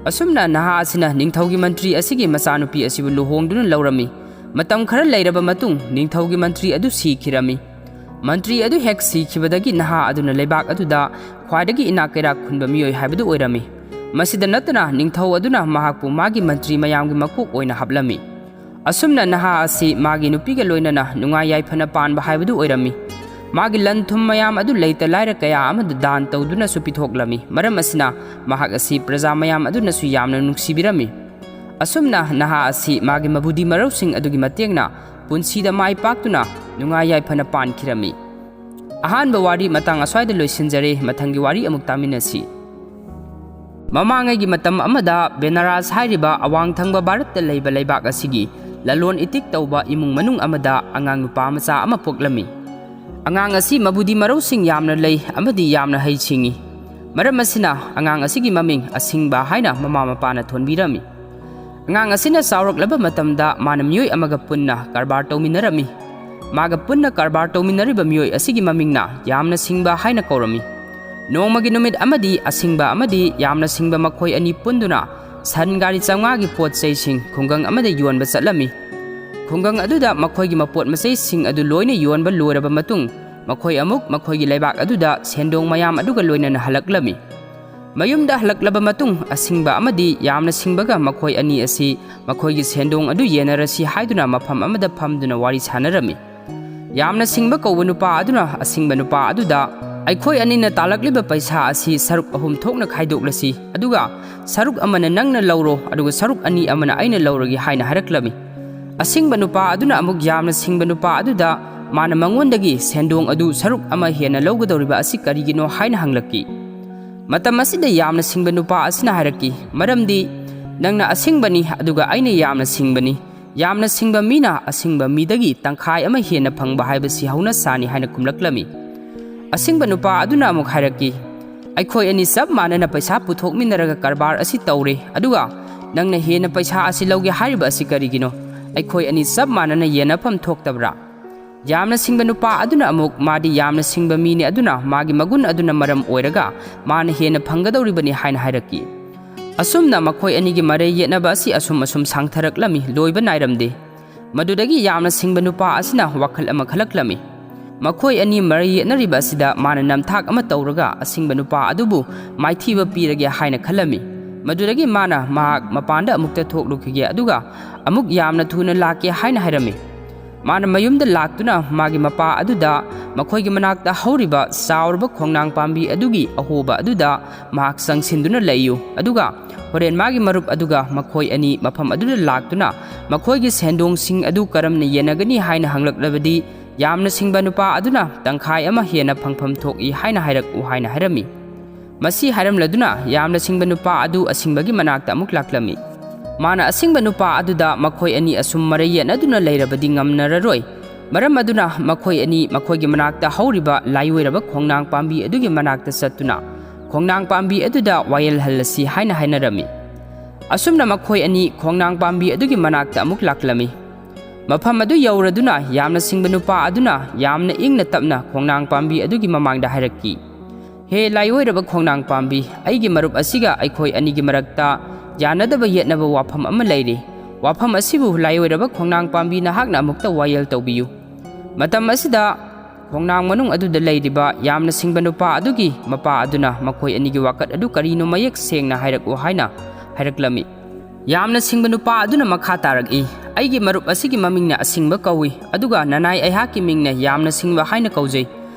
ꯑꯁꯨꯝꯅ ꯅꯍꯥ ꯑꯁꯤꯅ ꯅꯤꯡꯊꯧꯒꯤ ꯃꯟꯇ꯭ꯔꯤ ꯑꯁꯤꯒꯤ ꯃꯆꯥꯅꯨꯄꯤ ꯑꯁꯤꯕꯨ ꯂꯨꯍꯣꯡꯗꯨꯅ ꯂꯧꯔꯝꯃꯤ꯫ ꯃꯇꯝ ꯈꯔ ꯂꯩꯔꯕ ꯃꯇꯨꯡ ꯅꯤꯡꯊꯧꯒꯤ ꯃꯟꯇ꯭ꯔꯤ ꯑꯗꯨ ꯁꯤꯈꯤꯔꯝꯃꯤ꯫ ꯃꯟꯇ꯭ꯔꯤ ꯑꯗꯨ ꯍꯦꯛ ꯁꯤꯈꯤꯕꯗꯒꯤ ꯅꯍꯥ ꯑꯗꯨꯅ ꯂꯩꯕꯥꯛ ꯑꯗꯨꯗ ꯈ꯭ꯋꯥꯏꯗꯒꯤ ꯏꯅꯥꯛ ꯀꯩꯔꯥꯛ ꯈꯨꯟꯕ ꯃꯤꯑꯣꯏ ꯍꯥꯏꯕꯗꯨ ꯑꯣꯏꯔꯝꯃꯤ꯫ ꯃꯁꯤꯗ ꯅꯠꯇꯅ ꯅꯤꯡꯊꯧ ꯑꯗꯨꯅ ꯃꯍꯥꯛꯄꯨ ꯃꯥꯒꯤ ꯃꯟꯇ꯭ꯔꯤ ꯃꯌꯥꯝꯒꯤ ꯃꯀꯣꯛ ꯑꯣꯏꯅ ꯍꯥꯞꯂꯝꯃꯤ꯫ ꯑꯁꯨꯝꯅ ꯅꯍꯥ ꯑꯁꯤ ꯃꯥꯒꯤ ꯅꯨꯄꯤꯒ ꯂꯣꯏꯅꯅ ꯅꯨꯡꯉꯥꯏ ꯌꯥꯏꯐꯅ ꯄꯥꯟꯕ ꯍꯥꯏꯕꯗꯨ ꯑꯣꯏꯔꯝꯃꯤ꯫ ꯃꯥꯒꯤ ꯂꯟ ꯊꯨꯝ ꯃꯌꯥꯝ ꯑꯗꯨ ꯂꯩꯇ ꯂꯥꯏꯔ ꯀꯌꯥ ꯑꯃꯗ ꯗꯥꯟ ꯇꯧꯗꯨꯅꯁꯨ ꯄꯤꯊꯣꯛꯂꯝꯃꯤ꯫ ꯃꯔꯝ ꯑꯁꯤꯅ ꯃꯍꯥꯛ ꯑꯁꯤ ꯄ꯭ꯔꯖꯥ ꯃꯌꯥꯝ ꯑꯗꯨꯅꯁꯨ ꯌꯥꯝꯅ ꯅꯨꯡꯁꯤꯕꯤꯔꯝꯃꯤ꯫ ꯑꯁꯨꯝꯅ ꯅꯍꯥ ꯑꯁꯤ ꯃꯥꯒꯤ ꯃꯕꯨꯗꯤ ꯃꯔꯧꯁꯤꯡ ꯑꯗꯨꯒꯤ ꯃꯇꯦꯡꯅ ꯄꯨꯟꯁꯤꯗ ꯃꯥꯏ ꯄꯥꯛꯇꯨꯅ ꯅꯨꯡꯉꯥꯏ ꯌꯥꯏꯐꯅ ꯄꯥꯟꯈꯤꯔꯝꯃꯤ꯫ ꯑꯍꯥꯟꯕ ꯋꯥꯔꯤ ꯃꯇꯥꯡ ꯑꯁ꯭ꯋꯥꯏꯗ ꯂꯣꯏꯁꯤꯟꯖꯔꯦ꯫ ꯃꯊꯪꯒꯤ ꯋꯥꯔꯤ ꯑꯃꯨꯛ ꯇꯥꯃꯤꯟꯅꯁꯤ꯫ ꯃꯃꯥꯡꯉꯩꯒꯤ ꯃꯇꯝ ꯑꯃꯗ ꯕꯦꯅꯥꯔꯥꯁ ꯍꯥꯏꯔꯤꯕ ꯑꯋꯥꯡ ꯊꯪꯕ ꯚꯥꯔꯠꯇ ꯂꯩꯕ ꯂꯩꯕꯥꯛ ꯑꯁꯤꯒꯤ ꯂꯂꯣꯟ ꯏꯇꯤꯛ ꯇꯧꯕ ꯏꯃꯨꯡ ꯃꯅꯨꯡ ꯑꯃꯗ ꯑꯉꯥꯡ ꯅꯨꯄꯥ ꯃꯆꯥ ꯑꯃ ꯄꯣꯛꯂꯝꯃꯤ꯫ ꯑꯉꯥꯡ ꯑꯁꯤ ꯃꯕꯨꯗꯤ ꯃꯔꯧꯁꯤꯡ ꯌꯥꯝꯅ ꯂꯩ ꯑꯃꯗꯤ ꯌꯥꯝꯅ ꯍꯩ ꯁꯤꯡꯉꯤ꯫ ꯃꯔꯝ ꯑꯁꯤꯅ ꯑꯉꯥꯡ ꯑꯁꯤꯒꯤ ꯃꯃꯤꯡ ꯑꯁꯤꯡꯕ ꯍꯥꯏꯅ ꯃꯃꯥ ꯃꯄꯥꯅ ꯊꯣꯟꯕꯤꯔꯝꯃꯤ꯫ ꯑꯉꯥꯡ ꯑꯁꯤꯅ ꯆꯥꯎꯔꯛꯂꯕ ꯃꯇꯝꯗ ꯃꯥꯅ ꯃꯤꯑꯣꯏ ꯑꯃꯒ ꯄꯨꯟꯅ ꯀꯔꯕꯥꯔ ꯇꯧꯃꯤꯟꯅꯔꯝꯃꯤ꯫ ꯃꯥꯒ ꯄꯨꯟꯅ ꯀꯔꯕꯥꯔ ꯇꯧꯃꯤꯟꯅꯔꯤꯕ ꯃꯤꯑꯣꯏ ꯑꯁꯤꯒꯤ ꯃꯃꯤꯡꯅ ꯌꯥꯝꯅ ꯁꯤꯡꯕ ꯍꯥꯏꯅ ꯀꯧꯔꯝꯃꯤ꯫ ꯅꯣꯡꯃꯒꯤ ꯅꯨꯃꯤꯠ ꯑꯃꯗꯤ ꯑꯁꯤꯡꯕ ꯑꯃꯗꯤ ꯌꯥꯝꯅ ꯁꯤꯡꯕ ꯃꯈꯣꯏ ꯑꯅꯤ ꯄꯨꯟꯗꯨꯅ ꯁꯟ ꯒꯥꯔꯤ ꯆꯥꯝꯃꯉꯥꯒꯤ ꯄꯣꯠ ꯆꯩꯁꯤꯡ ꯈꯨꯡꯒꯪ ꯑꯃꯗ ꯌꯣꯟꯕ ꯆꯠꯂꯝꯃꯤ꯫ ꯈꯨꯡꯒꯪ ꯑꯗꯨꯗ ꯃꯈꯣꯏꯒꯤ ꯃꯄꯣꯠ ꯃꯆꯩꯁꯤꯡ ꯑꯗꯨ ꯂꯣꯏꯅ ꯌꯣꯟꯕ ꯂꯣꯏꯔꯕ ꯃꯇꯨꯡ, ꯃꯈꯣꯏ ꯑꯃꯨꯛ ꯃꯈꯣꯏꯒꯤ ꯂꯩꯕꯥꯛ ꯑꯗꯨꯗ ꯁꯦꯟꯗꯣꯡ ꯃꯌꯥꯝ ꯑꯗꯨꯒ ꯂꯣꯏꯅꯅ ꯍꯜꯂꯛꯂꯝꯃꯤ꯫ ꯃꯌꯨꯝꯗ ꯍꯜꯂꯛꯂꯕ ꯃꯇꯨꯡ, ꯑꯁꯤꯡꯕ ꯑꯃꯗꯤ ꯌꯥꯝꯅ ꯁꯤꯡꯕꯒ ꯃꯈꯣꯏ ꯑꯅꯤ ꯑꯁꯤ ꯃꯈꯣꯏꯒꯤ ꯁꯦꯟꯗꯣꯡ ꯑꯗꯨ ꯌꯦꯟꯅꯔꯁꯤ ꯍꯥꯏꯗꯨꯅ ꯃꯐꯝ ꯑꯃꯗ ꯐꯝꯗꯨꯅ ꯋꯥꯔꯤ ꯁꯥꯟꯅꯔꯝꯃꯤ꯫ ꯌꯥꯝꯅ ꯁꯤꯡꯕ ꯀꯧꯕ ꯅꯨꯄꯥ ꯑꯗꯨꯅ ꯑꯁꯤꯡꯕ ꯅꯨꯄꯥ ꯑꯗꯨꯗ, "ꯑꯩꯈꯣꯏ ꯑꯅꯤꯅ ꯇꯥꯜꯂꯛꯂꯤꯕ ꯄꯩꯁꯥ ꯑꯁꯤ ꯁꯔꯨꯛ ꯑꯍꯨꯝ ꯊꯣꯛꯅ ꯈꯥꯏꯗꯣꯛꯂꯁꯤ, ꯑꯗꯨꯒ ꯁꯔꯨꯛ ꯑꯃꯅ ꯅꯪꯅ ꯂꯧꯔꯣ, ꯑꯗꯨꯒ ꯁꯔꯨꯛ ꯑꯅꯤ ꯑꯃꯅ ꯑꯩꯅ ꯂꯧꯔꯒꯦ" ꯍꯥꯏꯅ ꯍꯥꯏꯔꯛꯂꯝꯃꯤ꯫ ꯑꯁꯤꯡꯕ ꯅꯨꯄꯥ ꯑꯗꯨꯅ ꯑꯃꯨꯛ ꯌꯥꯝꯅ ꯁꯤꯡꯕ ꯅꯨꯄꯥ ꯑꯗꯨꯗ ꯃꯥꯅ ꯃꯉꯣꯟꯗꯒꯤ ꯁꯦꯟꯗꯣꯡ ꯑꯗꯨ ꯁꯔꯨꯛ ꯑꯃ ꯍꯦꯟꯅ ꯂꯧꯒꯗꯧꯔꯤꯕ ꯑꯁꯤ ꯀꯔꯤꯒꯤꯅꯣ ꯍꯥꯏꯅ ꯍꯪꯂꯛꯈꯤ꯫ ꯃꯇꯝ ꯑꯁꯤꯗ ꯌꯥꯝꯅ ꯁꯤꯡꯕ ꯅꯨꯄꯥ ꯑꯁꯤꯅ ꯍꯥꯏꯔꯛꯈꯤ, "ꯃꯔꯝꯗꯤ ꯅꯪꯅ ꯑꯁꯤꯡꯕꯅꯤ, ꯑꯗꯨꯒ ꯑꯩꯅ ꯌꯥꯝꯅ ꯁꯤꯡꯕꯅꯤ꯫ ꯌꯥꯝꯅ ꯁꯤꯡꯕ ꯃꯤꯅ ꯑꯁꯤꯡꯕ ꯃꯤꯗꯒꯤ ꯇꯪꯈꯥꯏ ꯑꯃ ꯍꯦꯟꯅ ꯐꯪꯕ ꯍꯥꯏꯕꯁꯤ ꯍꯧꯅ ꯁꯥꯅꯤ" ꯍꯥꯏꯅ ꯈꯨꯝꯂꯛꯂꯝꯃꯤ꯫ ꯑꯁꯤꯡꯕ ꯅꯨꯄꯥ ꯑꯗꯨꯅ ꯑꯃꯨꯛ ꯍꯥꯏꯔꯛꯈꯤ, "ꯑꯩꯈꯣꯏ ꯑꯅꯤ ꯆꯞ ꯃꯥꯟꯅꯅ ꯄꯩꯁꯥ ꯄꯨꯊꯣꯛꯃꯤꯟꯅꯔꯒ ꯀꯔꯕꯥꯔ ꯑꯁꯤ ꯇꯧꯔꯦ, ꯑꯗꯨꯒ ꯅꯪꯅ ꯍꯦꯟꯅ ꯄꯩꯁꯥ ꯑꯁꯤ ꯂꯧꯒꯦ ꯍꯥꯏꯔꯤꯕ ꯑꯁꯤ ꯀꯔꯤꯒꯤꯅꯣ? ꯑꯩꯈꯣꯏ ꯑꯅꯤ ꯆꯞ ꯃꯥꯟꯅꯅ ꯌꯦꯟꯅꯐꯝ ꯊꯣꯛꯇꯕ꯭ꯔꯥ?" ꯌꯥꯝꯅ ꯁꯤꯡꯕ ꯅꯨꯄꯥ ꯑꯗꯨꯅ ꯑꯃꯨꯛ, "ꯃꯥꯗꯤ ꯌꯥꯝꯅ ꯁꯤꯡꯕ ꯃꯤꯅꯤ, ꯑꯗꯨꯅ ꯃꯥꯒꯤ ꯃꯒꯨꯟ ꯑꯗꯨꯅ ꯃꯔꯝ ꯑꯣꯏꯔꯒ ꯃꯥꯅ ꯍꯦꯟꯅ ꯐꯪꯒꯗꯧꯔꯤꯕꯅꯤ" ꯍꯥꯏꯅ ꯍꯥꯏꯔꯛꯈꯤ꯫ ꯑꯁꯨꯝꯅ ꯃꯈꯣꯏ ꯑꯅꯤꯒꯤ ꯃꯔꯩ ꯌꯦꯠꯅꯕ ꯑꯁꯤ ꯑꯁꯨꯝ ꯑꯁꯨꯝ ꯁꯥꯡꯊꯔꯛꯂꯝꯃꯤ, ꯂꯣꯏꯕ ꯅꯥꯏꯔꯝꯗꯦ꯫ ꯃꯗꯨꯗꯒꯤ ꯌꯥꯝꯅ ꯁꯤꯡꯕ ꯅꯨꯄꯥ ꯑꯁꯤꯅ ꯋꯥꯈꯜ ꯑꯃ ꯈꯜꯂꯛꯂꯝꯃꯤ꯫ ꯃꯈꯣꯏ ꯑꯅꯤ ꯃꯔꯩ ꯌꯦꯠꯅꯔꯤꯕ ꯑꯁꯤꯗ ꯃꯥꯅ ꯅꯝꯊꯥꯛ ꯑꯃ ꯇꯧꯔꯒ ꯑꯁꯤꯡꯕ ꯅꯨꯄꯥ ꯑꯗꯨꯕꯨ ꯃꯥꯏꯊꯤꯕ ꯄꯤꯔꯒꯦ ꯍꯥꯏꯅ ꯈꯜꯂꯝꯃꯤ꯫ ꯃꯗꯨꯗꯒꯤ ꯃꯥꯅ ꯃꯍꯥꯛ ꯃꯄꯥꯟꯗ ꯑꯃꯨꯛꯇ ꯊꯣꯛꯂꯨꯈꯤꯒꯦ, ꯑꯗꯨꯒ ꯑꯃꯨꯛ ꯌꯥꯝꯅ ꯊꯨꯅ ꯂꯥꯛꯀꯦ ꯍꯥꯏꯅ ꯍꯥꯏꯔꯝꯃꯤ꯫ ꯃꯥꯅ ꯃꯌꯨꯝꯗ ꯂꯥꯛꯇꯨꯅ ꯃꯥꯒꯤ ꯃꯄꯥ ꯑꯗꯨꯗ ꯃꯈꯣꯏꯒꯤ ꯃꯅꯥꯛꯇ ꯍꯧꯔꯤꯕ ꯆꯥꯎꯔꯕ ꯈꯣꯡꯅꯥꯡ ꯄꯥꯝꯕꯤ ꯑꯗꯨꯒꯤ ꯑꯍꯣꯕ ꯑꯗꯨꯗ ꯃꯍꯥꯛ ꯆꯪꯁꯤꯟꯗꯨꯅ ꯂꯩꯌꯨ, ꯑꯗꯨꯒ ꯍꯣꯔꯦꯟ ꯃꯥꯒꯤ ꯃꯔꯨꯞ ꯑꯗꯨꯒ ꯃꯈꯣꯏ ꯑꯅꯤ ꯃꯐꯝ ꯑꯗꯨꯗ ꯂꯥꯛꯇꯨꯅ ꯃꯈꯣꯏꯒꯤ ꯁꯦꯟꯗꯣꯡꯁꯤꯡ ꯑꯗꯨ ꯀꯔꯝꯅ ꯌꯦꯟꯅꯒꯅꯤ ꯍꯥꯏꯅ ꯍꯪꯂꯛꯂꯕꯗꯤ, ꯌꯥꯝꯅ ꯁꯤꯡꯕ ꯅꯨꯄꯥ ꯑꯗꯨꯅ ꯇꯪꯈꯥꯏ ꯑꯃ ꯍꯦꯟꯅ ꯐꯪꯐꯝ ꯊꯣꯛꯏ ꯍꯥꯏꯅ ꯍꯥꯏꯔꯛꯎ ꯍꯥꯏꯅ ꯍꯥꯏꯔꯝꯃꯤ꯫ ꯃꯁꯤ ꯍꯥꯏꯔꯝꯂꯗꯨꯅ ꯌꯥꯝꯅ ꯁꯤꯡꯕ ꯅꯨꯄꯥ ꯑꯗꯨ ꯑꯁꯤꯡꯕꯒꯤ ꯃꯅꯥꯛꯇ ꯑꯃꯨꯛ ꯂꯥꯛꯂꯝꯃꯤ꯫ ꯃꯥꯅ ꯑꯁꯤꯡꯕ ꯅꯨꯄꯥ ꯑꯗꯨꯗ ꯃꯈꯣꯏ ꯑꯅꯤ ꯑꯁꯨꯝ ꯃꯔꯩ ꯌꯦꯠꯅꯗꯨꯅ ꯂꯩꯔꯕꯗꯤ ꯉꯝꯅꯔꯔꯣꯏ꯫ ꯃꯔꯝ ꯑꯗꯨꯅ ꯃꯈꯣꯏ ꯑꯅꯤ ꯃꯈꯣꯏꯒꯤ ꯃꯅꯥꯛꯇ ꯍꯧꯔꯤꯕ ꯂꯥꯏꯑꯣꯏꯔꯕ ꯈꯣꯡꯅꯥꯡ ꯄꯥꯝꯕꯤ ꯑꯗꯨꯒꯤ ꯃꯅꯥꯛꯇ ꯆꯠꯇꯨꯅ ꯈꯣꯡꯅꯥꯡ ꯄꯥꯝꯕꯤ ꯑꯗꯨꯗ ꯋꯥꯌꯦꯜꯍꯜꯂꯁꯤ ꯍꯥꯏꯅ ꯍꯥꯏꯅꯔꯝꯃꯤ꯫ ꯑꯁꯨꯝꯅ ꯃꯈꯣꯏ ꯑꯅꯤ ꯈꯣꯡꯅꯥꯡ ꯄꯥꯝꯕꯤ ꯑꯗꯨꯒꯤ ꯃꯅꯥꯛꯇ ꯑꯃꯨꯛ ꯂꯥꯛꯂꯝꯃꯤ꯫ ꯃꯐꯝ ꯑꯗꯨ ꯌꯧꯔꯗꯨꯅ ꯌꯥꯝꯅ ꯁꯤꯡꯕ ꯅꯨꯄꯥ ꯑꯗꯨꯅ ꯌꯥꯝꯅ ꯏꯪꯅ ꯇꯞꯅ ꯈꯣꯡꯅꯥꯡ ꯄꯥꯝꯕꯤ ꯑꯗꯨꯒꯤ ꯃꯃꯥꯡꯗ ꯍꯥꯏꯔꯛꯈꯤ, "ꯍꯦ ꯂꯥꯏꯑꯣꯏꯔꯕ ꯈꯣꯡꯅꯥꯡ ꯄꯥꯝꯕꯤ, ꯑꯩꯒꯤ ꯃꯔꯨꯞ ꯑꯁꯤꯒ ꯑꯩꯈꯣꯏ ꯑꯅꯤꯒꯤ ꯃꯔꯛꯇ ꯌꯥꯅꯗꯕ ꯌꯦꯠꯅꯕ ꯋꯥꯐꯝ ꯑꯃ ꯂꯩꯔꯤ꯫ ꯋꯥꯐꯝ ꯑꯁꯤꯕꯨ ꯂꯥꯏꯑꯣꯏꯔꯕ ꯈꯣꯡꯅꯥꯡ ꯄꯥꯝꯕꯤ ꯅꯍꯥꯛꯅ ꯑꯃꯨꯛꯇ ꯋꯥꯌꯦꯜ ꯇꯧꯕꯤꯌꯨ꯫" ꯃꯇꯝ ꯑꯁꯤꯗ ꯈꯣꯡꯅꯥꯡ ꯃꯅꯨꯡ ꯑꯗꯨꯗ ꯂꯩꯔꯤꯕ ꯌꯥꯝꯅ ꯁꯤꯡꯕ ꯅꯨꯄꯥ ꯑꯗꯨꯒꯤ ꯃꯄꯥ ꯑꯗꯨꯅ ꯃꯈꯣꯏ ꯑꯅꯤꯒꯤ ꯋꯥꯀꯠ ꯑꯗꯨ ꯀꯔꯤꯅꯣ ꯃꯌꯦꯛ ꯁꯦꯡꯅ ꯍꯥꯏꯔꯛꯎ ꯍꯥꯏꯅ ꯍꯥꯏꯔꯛꯂꯝꯃꯤ꯫ ꯌꯥꯝꯅ ꯁꯤꯡꯕ ꯅꯨꯄꯥ ꯑꯗꯨꯅ ꯃꯈꯥ ꯇꯥꯔꯛꯏ, "ꯑꯩꯒꯤ ꯃꯔꯨꯞ ꯑꯁꯤꯒꯤ ꯃꯃꯤꯡꯅ ꯑꯁꯤꯡꯕ ꯀꯧꯏ, ꯑꯗꯨꯒ ꯅꯅꯥꯏ ꯑꯩꯍꯥꯛꯀꯤ ꯃꯤꯡꯅ ꯌꯥꯝꯅ ꯁꯤꯡꯕ ꯍꯥꯏꯅ ꯀꯧꯖꯩ꯫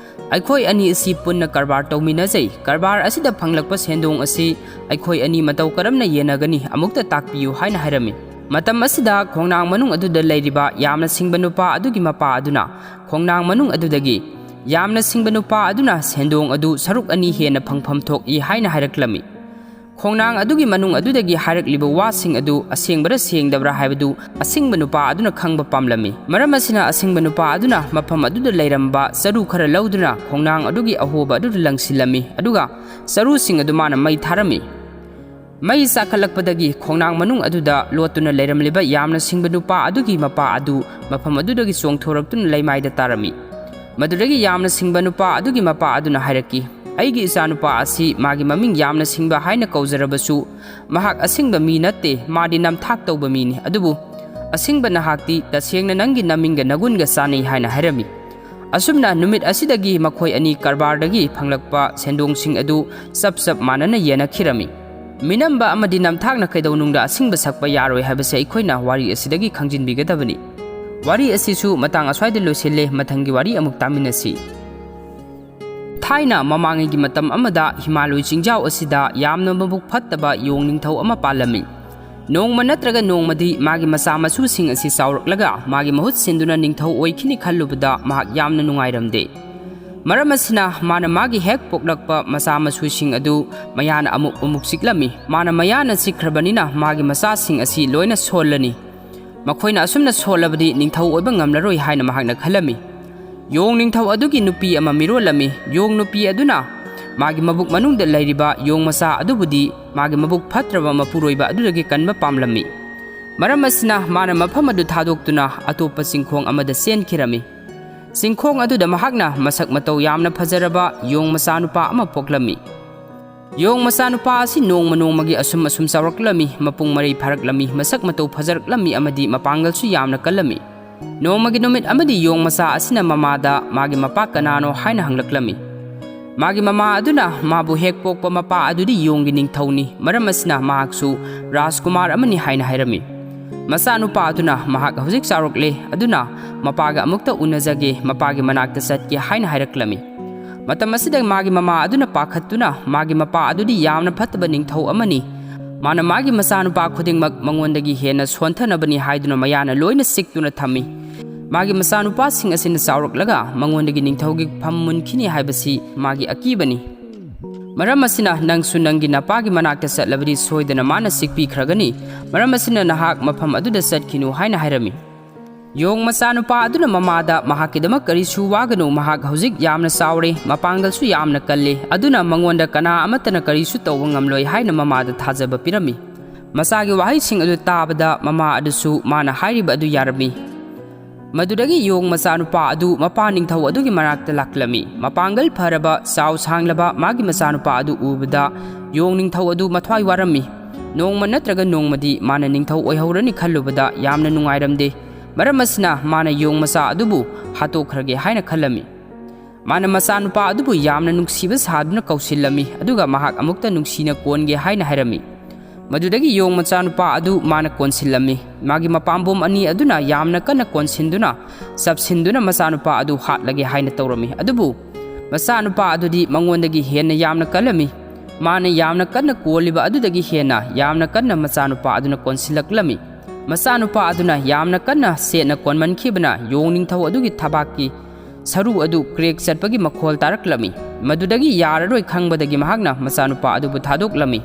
ꯑꯩꯈꯣꯏ ꯑꯅꯤ ꯑꯁꯤ ꯄꯨꯟꯅ ꯀꯔꯕꯥꯔ ꯇꯧꯃꯤꯟꯅꯖꯩ꯫ ꯀꯔꯕꯥꯔ ꯑꯁꯤꯗ ꯐꯪꯂꯛꯄ ꯁꯦꯟꯗꯣꯡ ꯑꯁꯤ ꯑꯩꯈꯣꯏ ꯑꯅꯤ ꯃꯇꯧ ꯀꯔꯝꯅ ꯌꯦꯟꯅꯒꯅꯤ, ꯑꯃꯨꯛꯇ ꯇꯥꯛꯄꯤꯌꯨ" ꯍꯥꯏꯅ ꯍꯥꯏꯔꯝꯃꯤ꯫ ꯃꯇꯝ ꯑꯁꯤꯗ ꯈꯣꯡꯅꯥꯡ ꯃꯅꯨꯡ ꯑꯗꯨꯗ ꯂꯩꯔꯤꯕ ꯌꯥꯝꯅ ꯁꯤꯡꯕ ꯅꯨꯄꯥ ꯑꯗꯨꯒꯤ ꯃꯄꯥ ꯑꯗꯨꯅ ꯈꯣꯡꯅꯥꯡ ꯃꯅꯨꯡ ꯑꯗꯨꯗꯒꯤ, "ꯌꯥꯝꯅ ꯁꯤꯡꯕ ꯅꯨꯄꯥ ꯑꯗꯨꯅ ꯁꯦꯟꯗꯣꯡ ꯑꯗꯨ ꯁꯔꯨꯛ ꯑꯅꯤ ꯍꯦꯟꯅ ꯐꯪꯐꯝ ꯊꯣꯛꯏ" ꯍꯥꯏꯅ ꯍꯥꯏꯔꯛꯂꯝꯃꯤ꯫ ꯈꯣꯡꯅꯥꯡ ꯑꯗꯨꯒꯤ ꯃꯅꯨꯡ ꯑꯗꯨꯗꯒꯤ ꯍꯥꯏꯔꯛꯂꯤꯕ ꯋꯥꯁꯤꯡ ꯑꯗꯨ ꯑꯁꯦꯡꯕꯔ ꯁꯦꯡꯗꯕ꯭ꯔꯥ ꯍꯥꯏꯕꯗꯨ ꯑꯁꯤꯡꯕ ꯅꯨꯄꯥ ꯑꯗꯨꯅ ꯈꯪꯕ ꯄꯥꯝꯂꯝꯃꯤ꯫ ꯃꯔꯝ ꯑꯁꯤꯅ ꯑꯁꯤꯡꯕ ꯅꯨꯄꯥ ꯑꯗꯨꯅ ꯃꯐꯝ ꯑꯗꯨꯗ ꯂꯩꯔꯝꯕ ꯆꯔꯨ ꯈꯔ ꯂꯧꯗꯨꯅ ꯈꯣꯡꯅꯥꯡ ꯑꯗꯨꯒꯤ ꯑꯍꯣꯕ ꯑꯗꯨꯗ ꯂꯪꯁꯤꯜꯂꯝꯃꯤ, ꯑꯗꯨꯒ ꯆꯔꯨꯁꯤꯡ ꯑꯗꯨ ꯃꯥꯅ ꯃꯩ ꯊꯥꯔꯝꯃꯤ꯫ ꯃꯩ ꯆꯥꯛꯈꯠꯂꯛꯄꯗꯒꯤ ꯈꯣꯡꯅꯥꯡ ꯃꯅꯨꯡ ꯑꯗꯨꯗ ꯂꯣꯠꯇꯨꯅ ꯂꯩꯔꯝꯂꯤꯕ ꯌꯥꯝꯅ ꯁꯤꯡꯕ ꯅꯨꯄꯥ ꯑꯗꯨꯒꯤ ꯃꯄꯥ ꯑꯗꯨ ꯃꯐꯝ ꯑꯗꯨꯗꯒꯤ ꯆꯣꯡꯊꯣꯔꯛꯇꯨꯅ ꯂꯩꯃꯥꯏꯗ ꯇꯥꯔꯝꯃꯤ꯫ ꯃꯗꯨꯗꯒꯤ ꯌꯥꯝꯅ ꯁꯤꯡꯕ ꯅꯨꯄꯥ ꯑꯗꯨꯒꯤ ꯃꯄꯥ ꯑꯗꯨꯅ ꯍꯥꯏꯔꯛꯈꯤ, "ꯑꯩꯒꯤ ꯏꯆꯥꯅꯨꯄꯥ ꯑꯁꯤ ꯃꯥꯒꯤ ꯃꯃꯤꯡ ꯌꯥꯝꯅ ꯁꯤꯡꯕ ꯍꯥꯏꯅ ꯀꯧꯖꯔꯕꯁꯨ, ꯃꯍꯥꯛ ꯑꯁꯤꯡꯕ ꯃꯤ ꯅꯠꯇꯦ, ꯃꯥꯗꯤ ꯅꯝꯊꯥꯛ ꯇꯧꯕ ꯃꯤꯅꯤ꯫ ꯑꯗꯨꯕꯨ ꯑꯁꯤꯡꯕ ꯅꯍꯥꯛꯇꯤ ꯇꯁꯦꯡꯅ ꯅꯪꯒꯤ ꯅꯃꯤꯡꯒ ꯅꯒꯨꯟꯒ ꯆꯥꯟꯅꯩ" ꯍꯥꯏꯅ ꯍꯥꯏꯔꯝꯃꯤ꯫ ꯑꯁꯨꯝꯅ ꯅꯨꯃꯤꯠ ꯑꯁꯤꯗꯒꯤ ꯃꯈꯣꯏ ꯑꯅꯤ ꯀꯔꯕꯥꯔꯗꯒꯤ ꯐꯪꯂꯛꯄ ꯁꯦꯟꯗꯣꯡꯁꯤꯡ ꯑꯗꯨ ꯆꯞ ꯆꯞ ꯃꯥꯟꯅꯅ ꯌꯦꯟꯅꯈꯤꯔꯝꯃꯤ꯫ ꯃꯤꯅꯝꯕ ꯑꯃꯗꯤ ꯅꯝꯊꯥꯛꯅ ꯀꯩꯗꯧꯅꯨꯡꯗ ꯑꯁꯤꯡꯕ ꯁꯛꯄ ꯌꯥꯔꯣꯏ ꯍꯥꯏꯕꯁꯦ ꯑꯩꯈꯣꯏꯅ ꯋꯥꯔꯤ ꯑꯁꯤꯗꯒꯤ ꯈꯪꯖꯤꯟꯕꯤꯒꯗꯕꯅꯤ꯫ ꯋꯥꯔꯤ ꯑꯁꯤꯁꯨ ꯃꯇꯥꯡ ꯑꯁ꯭ꯋꯥꯏꯗ ꯂꯣꯏꯁꯤꯜꯂꯦ꯫ ꯃꯊꯪꯒꯤ ꯋꯥꯔꯤ ꯑꯃꯨꯛ ꯇꯥꯃꯤꯟꯅꯁꯤ꯫ ꯊꯥꯏꯅ ꯃꯃꯥꯡꯉꯩꯒꯤ ꯃꯇꯝ ꯑꯃꯗ ꯍꯤꯃꯥꯂꯣꯏ ꯆꯤꯡꯖꯥꯎ ꯑꯁꯤꯗ ꯌꯥꯝꯅ ꯃꯕꯨꯛ ꯐꯠꯇꯕ ꯌꯣꯡ ꯅꯤꯡꯊꯧ ꯑꯃ ꯄꯥꯜꯂꯝꯃꯤ꯫ ꯅꯣꯡꯃ ꯅꯠꯇ꯭ꯔꯒ ꯅꯣꯡꯃꯗꯤ ꯃꯥꯒꯤ ꯃꯆꯥ ꯃꯁꯨꯁꯤꯡ ꯑꯁꯤ ꯆꯥꯎꯔꯛꯂꯒ ꯃꯥꯒꯤ ꯃꯍꯨꯠ ꯁꯤꯟꯗꯨꯅ ꯅꯤꯡꯊꯧ ꯑꯣꯏꯈꯤꯅꯤ ꯈꯜꯂꯨꯕꯗ ꯃꯍꯥꯛ ꯌꯥꯝꯅ ꯅꯨꯡꯉꯥꯏꯔꯝꯗꯦ꯫ ꯃꯔꯝ ꯑꯁꯤꯅ ꯃꯥꯅ ꯃꯥꯒꯤ ꯍꯦꯛ ꯄꯣꯛꯂꯛꯄ ꯃꯆꯥ ꯃꯁꯨꯁꯤꯡ ꯑꯗꯨ ꯃꯌꯥꯅ ꯑꯃꯨꯛ ꯑꯃꯨꯛ ꯆꯤꯛꯂꯝꯃꯤ꯫ ꯃꯥꯅ ꯃꯌꯥꯅ ꯆꯤꯛꯈ꯭ꯔꯕꯅꯤꯅ ꯃꯥꯒꯤ ꯃꯆꯥꯁꯤꯡ ꯑꯁꯤ ꯂꯣꯏꯅ ꯁꯣꯜꯂꯅꯤ꯫ ꯃꯈꯣꯏꯅ ꯑꯁꯨꯝꯅ ꯁꯣꯜꯂꯕꯗꯤ ꯅꯤꯡꯊꯧ ꯑꯣꯏꯕ ꯉꯝꯂꯔꯣꯏ ꯍꯥꯏꯅ ꯃꯍꯥꯛꯅ ꯈꯜꯂꯝꯃꯤ꯫ ꯌꯣꯡ ꯅꯤꯡꯊꯧ ꯑꯗꯨꯒꯤ ꯅꯨꯄꯤ ꯑꯃ ꯃꯤꯔꯣꯜꯂꯝꯃꯤ꯫ ꯌꯣꯡ ꯅꯨꯄꯤ ꯑꯗꯨꯅ ꯃꯥꯒꯤ ꯃꯕꯨꯛ ꯃꯅꯨꯡꯗ ꯂꯩꯔꯤꯕ ꯌꯣꯡ ꯃꯆꯥ ꯑꯗꯨꯕꯨꯗꯤ ꯃꯥꯒꯤ ꯃꯕꯨꯛ ꯐꯠꯇ꯭ꯔꯕ ꯃꯄꯨꯔꯣꯏꯕ ꯑꯗꯨꯗꯒꯤ ꯀꯟꯕ ꯄꯥꯝꯂꯝꯃꯤ꯫ ꯃꯔꯝ ꯑꯁꯤꯅ ꯃꯥꯅ ꯃꯐꯝ ꯑꯗꯨ ꯊꯥꯗꯣꯛꯇꯨꯅ ꯑꯇꯣꯞꯄ ꯆꯤꯡꯈꯣꯡ ꯑꯃꯗ ꯆꯦꯟꯈꯤꯔꯝꯃꯤ꯫ ꯆꯤꯡꯈꯣꯡ ꯑꯗꯨꯗ ꯃꯍꯥꯛꯅ ꯃꯁꯛ ꯃꯇꯧ ꯌꯥꯝꯅ ꯐꯖꯔꯕ ꯌꯣꯡ ꯃꯆꯥꯅꯨꯄꯥ ꯑꯃ ꯄꯣꯛꯂꯝꯃꯤ꯫ ꯌꯣꯡ ꯃꯆꯥꯅꯨꯄꯥ ꯑꯁꯤ ꯅꯣꯡꯃ ꯅꯣꯡꯃꯒꯤ ꯑꯁꯨꯝ ꯑꯁꯨꯝ ꯆꯥꯎꯔꯛꯂꯝꯃꯤ, ꯃꯄꯨꯡ ꯃꯔꯩ ꯐꯥꯔꯛꯂꯝꯃꯤ, ꯃꯁꯛ ꯃꯇꯧ ꯐꯖꯔꯛꯂꯝꯃꯤ ꯑꯃꯗꯤ ꯃꯄꯥꯡꯒꯜꯁꯨ ꯌꯥꯝꯅ ꯀꯜꯂꯝꯃꯤ꯫ ꯅꯣꯡꯃꯒꯤ ꯅꯨꯃꯤꯠ ꯑꯃꯗꯤ ꯌꯣꯡ ꯃꯆꯥ ꯑꯁꯤꯅ ꯃꯃꯥꯗ ꯃꯥꯒꯤ ꯃꯄꯥ ꯀꯅꯥꯅꯣ ꯍꯥꯏꯅ ꯍꯪꯂꯛꯂꯝꯃꯤ꯫ ꯃꯥꯒꯤ ꯃꯃꯥ ꯑꯗꯨꯅ ꯃꯥꯕꯨ ꯍꯦꯛ ꯄꯣꯛꯄ ꯃꯄꯥ ꯑꯗꯨꯗꯤ ꯌꯣꯡꯒꯤ ꯅꯤꯡꯊꯧꯅꯤ, ꯃꯔꯝ ꯑꯁꯤꯅ ꯃꯍꯥꯛꯁꯨ ꯔꯥꯖꯀꯨꯃꯥꯔ ꯑꯃꯅꯤ ꯍꯥꯏꯅ ꯍꯥꯏꯔꯝꯃꯤ꯫ ꯃꯆꯥꯅꯨꯄꯥ ꯑꯗꯨꯅ ꯃꯍꯥꯛ ꯍꯧꯖꯤꯛ ꯆꯥꯎꯔꯛꯂꯦ, ꯑꯗꯨꯅ ꯃꯄꯥꯒ ꯑꯃꯨꯛꯇ ꯎꯅꯖꯒꯦ, ꯃꯄꯥꯒꯤ ꯃꯅꯥꯛꯇ ꯆꯠꯀꯦ ꯍꯥꯏꯅ ꯍꯥꯏꯔꯛꯂꯝꯃꯤ꯫ ꯃꯇꯝ ꯑꯁꯤꯗ ꯃꯥꯒꯤ ꯃꯃꯥ ꯑꯗꯨꯅ ꯄꯥꯈꯠꯇꯨꯅ ꯃꯥꯒꯤ ꯃꯄꯥ ꯑꯗꯨꯗꯤ ꯌꯥꯝꯅ ꯐꯠꯇꯕ ꯅꯤꯡꯊꯧ ꯑꯃꯅꯤ, ꯃꯥꯅ ꯃꯥꯒꯤ ꯃꯆꯥꯅꯨꯄꯥ ꯈꯨꯗꯤꯡꯃꯛ ꯃꯉꯣꯟꯗꯒꯤ ꯍꯦꯟꯅ ꯁꯣꯟꯊꯅꯕꯅꯤ ꯍꯥꯏꯗꯨꯅ ꯃꯌꯥꯅ ꯂꯣꯏꯅ ꯆꯤꯛꯇꯨꯅ ꯊꯝꯃꯤ꯫ ꯃꯥꯒꯤ ꯃꯆꯥꯅꯨꯄꯥꯁꯤꯡ ꯑꯁꯤꯅ ꯆꯥꯎꯔꯛꯂꯒ ꯃꯉꯣꯟꯗꯒꯤ ꯅꯤꯡꯊꯧꯒꯤ ꯐꯝ ꯃꯨꯟꯈꯤꯅꯤ ꯍꯥꯏꯕꯁꯤ ꯃꯥꯒꯤ ꯑꯀꯤꯕꯅꯤ꯫ ꯃꯔꯝ ꯑꯁꯤꯅ ꯅꯪꯁꯨ ꯅꯪꯒꯤ ꯅꯄꯥꯒꯤ ꯃꯅꯥꯛꯇ ꯆꯠꯂꯕꯗꯤ ꯁꯣꯏꯗꯅ ꯃꯥꯅ ꯆꯤꯛꯄꯤꯈ꯭ꯔꯒꯅꯤ꯫ ꯃꯔꯝ ꯑꯁꯤꯅ ꯅꯍꯥꯛ ꯃꯐꯝ ꯑꯗꯨꯗ ꯆꯠꯈꯤꯅꯨ ꯍꯥꯏꯅ ꯍꯥꯏꯔꯝꯃꯤ꯫ ꯌꯣꯡ ꯃꯆꯥꯅꯨꯄꯥ ꯑꯗꯨꯅ ꯃꯃꯥꯗ, "ꯃꯍꯥꯛꯀꯤꯗꯃꯛ ꯀꯔꯤꯁꯨ ꯋꯥꯒꯅꯨ, ꯃꯍꯥꯛ ꯍꯧꯖꯤꯛ ꯌꯥꯝꯅ ꯆꯥꯎꯔꯦ, ꯃꯄꯥꯡꯒꯜꯁꯨ ꯌꯥꯝꯅ ꯀꯜꯂꯤ, ꯑꯗꯨꯅ ꯃꯉꯣꯟꯗ ꯀꯅꯥ ꯑꯃꯠꯇꯅ ꯀꯔꯤꯁꯨ ꯇꯧꯕ ꯉꯝꯂꯣꯏ" ꯍꯥꯏꯅ ꯃꯃꯥꯗ ꯊꯥꯖꯕ ꯄꯤꯔꯝꯃꯤ꯫ ꯃꯆꯥꯒꯤ ꯋꯥꯍꯩꯁꯤꯡ ꯑꯗꯨ ꯇꯥꯕꯗ ꯃꯃꯥ ꯑꯗꯨꯁꯨ ꯃꯥꯅ ꯍꯥꯏꯔꯤꯕ ꯑꯗꯨ ꯌꯥꯔꯝꯃꯤ꯫ ꯃꯗꯨꯗꯒꯤ ꯌꯣꯡ ꯃꯆꯥꯅꯨꯄꯥ ꯑꯗꯨ ꯃꯄꯥ ꯅꯤꯡꯊꯧ ꯑꯗꯨꯒꯤ ꯃꯅꯥꯛꯇ ꯂꯥꯛꯂꯝꯃꯤ꯫ ꯃꯄꯥꯡꯒꯜ ꯐꯔꯕ, ꯆꯥꯎ ꯁꯥꯡꯂꯕ ꯃꯥꯒꯤ ꯃꯆꯥꯅꯨꯄꯥ ꯑꯗꯨ ꯎꯕꯗ ꯌꯣꯡ ꯅꯤꯡꯊꯧ ꯑꯗꯨ ꯃꯊ꯭ꯋꯥꯏ ꯋꯥꯔꯝꯃꯤ꯫ ꯅꯣꯡꯃ ꯅꯠꯇ꯭ꯔꯒ ꯅꯣꯡꯃꯗꯤ ꯃꯥꯅ ꯅꯤꯡꯊꯧ ꯑꯣꯏꯍꯧꯔꯅꯤ ꯈꯜꯂꯨꯕꯗ ꯌꯥꯝꯅ ꯅꯨꯡꯉꯥꯏꯔꯝꯗꯦ꯫ ꯃꯔꯝ ꯑꯁꯤꯅ ꯃꯥꯅ ꯌꯣꯡ ꯃꯆꯥ ꯑꯗꯨꯕꯨ ꯍꯥꯠꯇꯣꯛꯈ꯭ꯔꯒꯦ ꯍꯥꯏꯅ ꯈꯜꯂꯝꯃꯤ꯫ ꯃꯥꯅ ꯃꯆꯥꯅꯨꯄꯥ ꯑꯗꯨꯕꯨ ꯌꯥꯝꯅ ꯅꯨꯡꯁꯤꯕ ꯁꯥꯗꯨꯅ ꯀꯧꯁꯤꯜꯂꯝꯃꯤ, ꯑꯗꯨꯒ ꯃꯍꯥꯛ ꯑꯃꯨꯛꯇ ꯅꯨꯡꯁꯤꯅ ꯀꯣꯟꯒꯦ ꯍꯥꯏꯅ ꯍꯥꯏꯔꯝꯃꯤ꯫ ꯃꯗꯨꯗꯒꯤ ꯌꯣꯡ ꯃꯆꯥꯅꯨꯄꯥ ꯑꯗꯨ ꯃꯥꯅ ꯀꯣꯟꯁꯤꯜꯂꯝꯃꯤ꯫ ꯃꯥꯒꯤ ꯃꯄꯥꯝꯕꯣꯝ ꯑꯅꯤ ꯑꯗꯨꯅ ꯌꯥꯝꯅ ꯀꯟꯅ ꯀꯣꯟꯁꯤꯟꯗꯨꯅ, ꯆꯞꯁꯤꯟꯗꯨꯅ ꯃꯆꯥꯅꯨꯄꯥ ꯑꯗꯨ ꯍꯥꯠꯂꯒꯦ ꯍꯥꯏꯅ ꯇꯧꯔꯝꯃꯤ꯫ ꯑꯗꯨꯕꯨ ꯃꯆꯥꯅꯨꯄꯥ ꯑꯗꯨꯗꯤ ꯃꯉꯣꯟꯗꯒꯤ ꯍꯦꯟꯅ ꯌꯥꯝꯅ ꯀꯜꯂꯝꯃꯤ꯫ ꯃꯥꯅ ꯌꯥꯝꯅ ꯀꯟꯅ ꯀꯣꯜꯂꯤꯕ ꯑꯗꯨꯗꯒꯤ ꯍꯦꯟꯅ ꯌꯥꯝꯅ ꯀꯟꯅ ꯃꯆꯥꯅꯨꯄꯥ ꯑꯗꯨꯅ ꯀꯣꯟꯁꯤꯜꯂꯛꯂꯝꯃꯤ꯫ ꯃꯆꯥꯅꯨꯄꯥ ꯑꯗꯨꯅ ꯌꯥꯝꯅ ꯀꯟꯅ ꯁꯦꯠꯅ ꯀꯣꯟꯃꯟꯈꯤꯕꯅ ꯌꯣꯡ ꯅꯤꯡꯊꯧ ꯑꯗꯨꯒꯤ ꯊꯕꯥꯛꯀꯤ ꯁꯔꯨ ꯑꯗꯨ ꯀ꯭ꯔꯦꯛ ꯆꯠꯄꯒꯤ ꯃꯈꯣꯜ ꯇꯥꯔꯛꯂꯝꯃꯤ꯫ ꯃꯗꯨꯗꯒꯤ ꯌꯥꯔꯔꯣꯏ ꯈꯪꯕꯗꯒꯤ ꯃꯍꯥꯛꯅ ꯃꯆꯥꯅꯨꯄꯥ ꯑꯗꯨꯕꯨ ꯊꯥꯗꯣꯛꯂꯝꯃꯤ꯫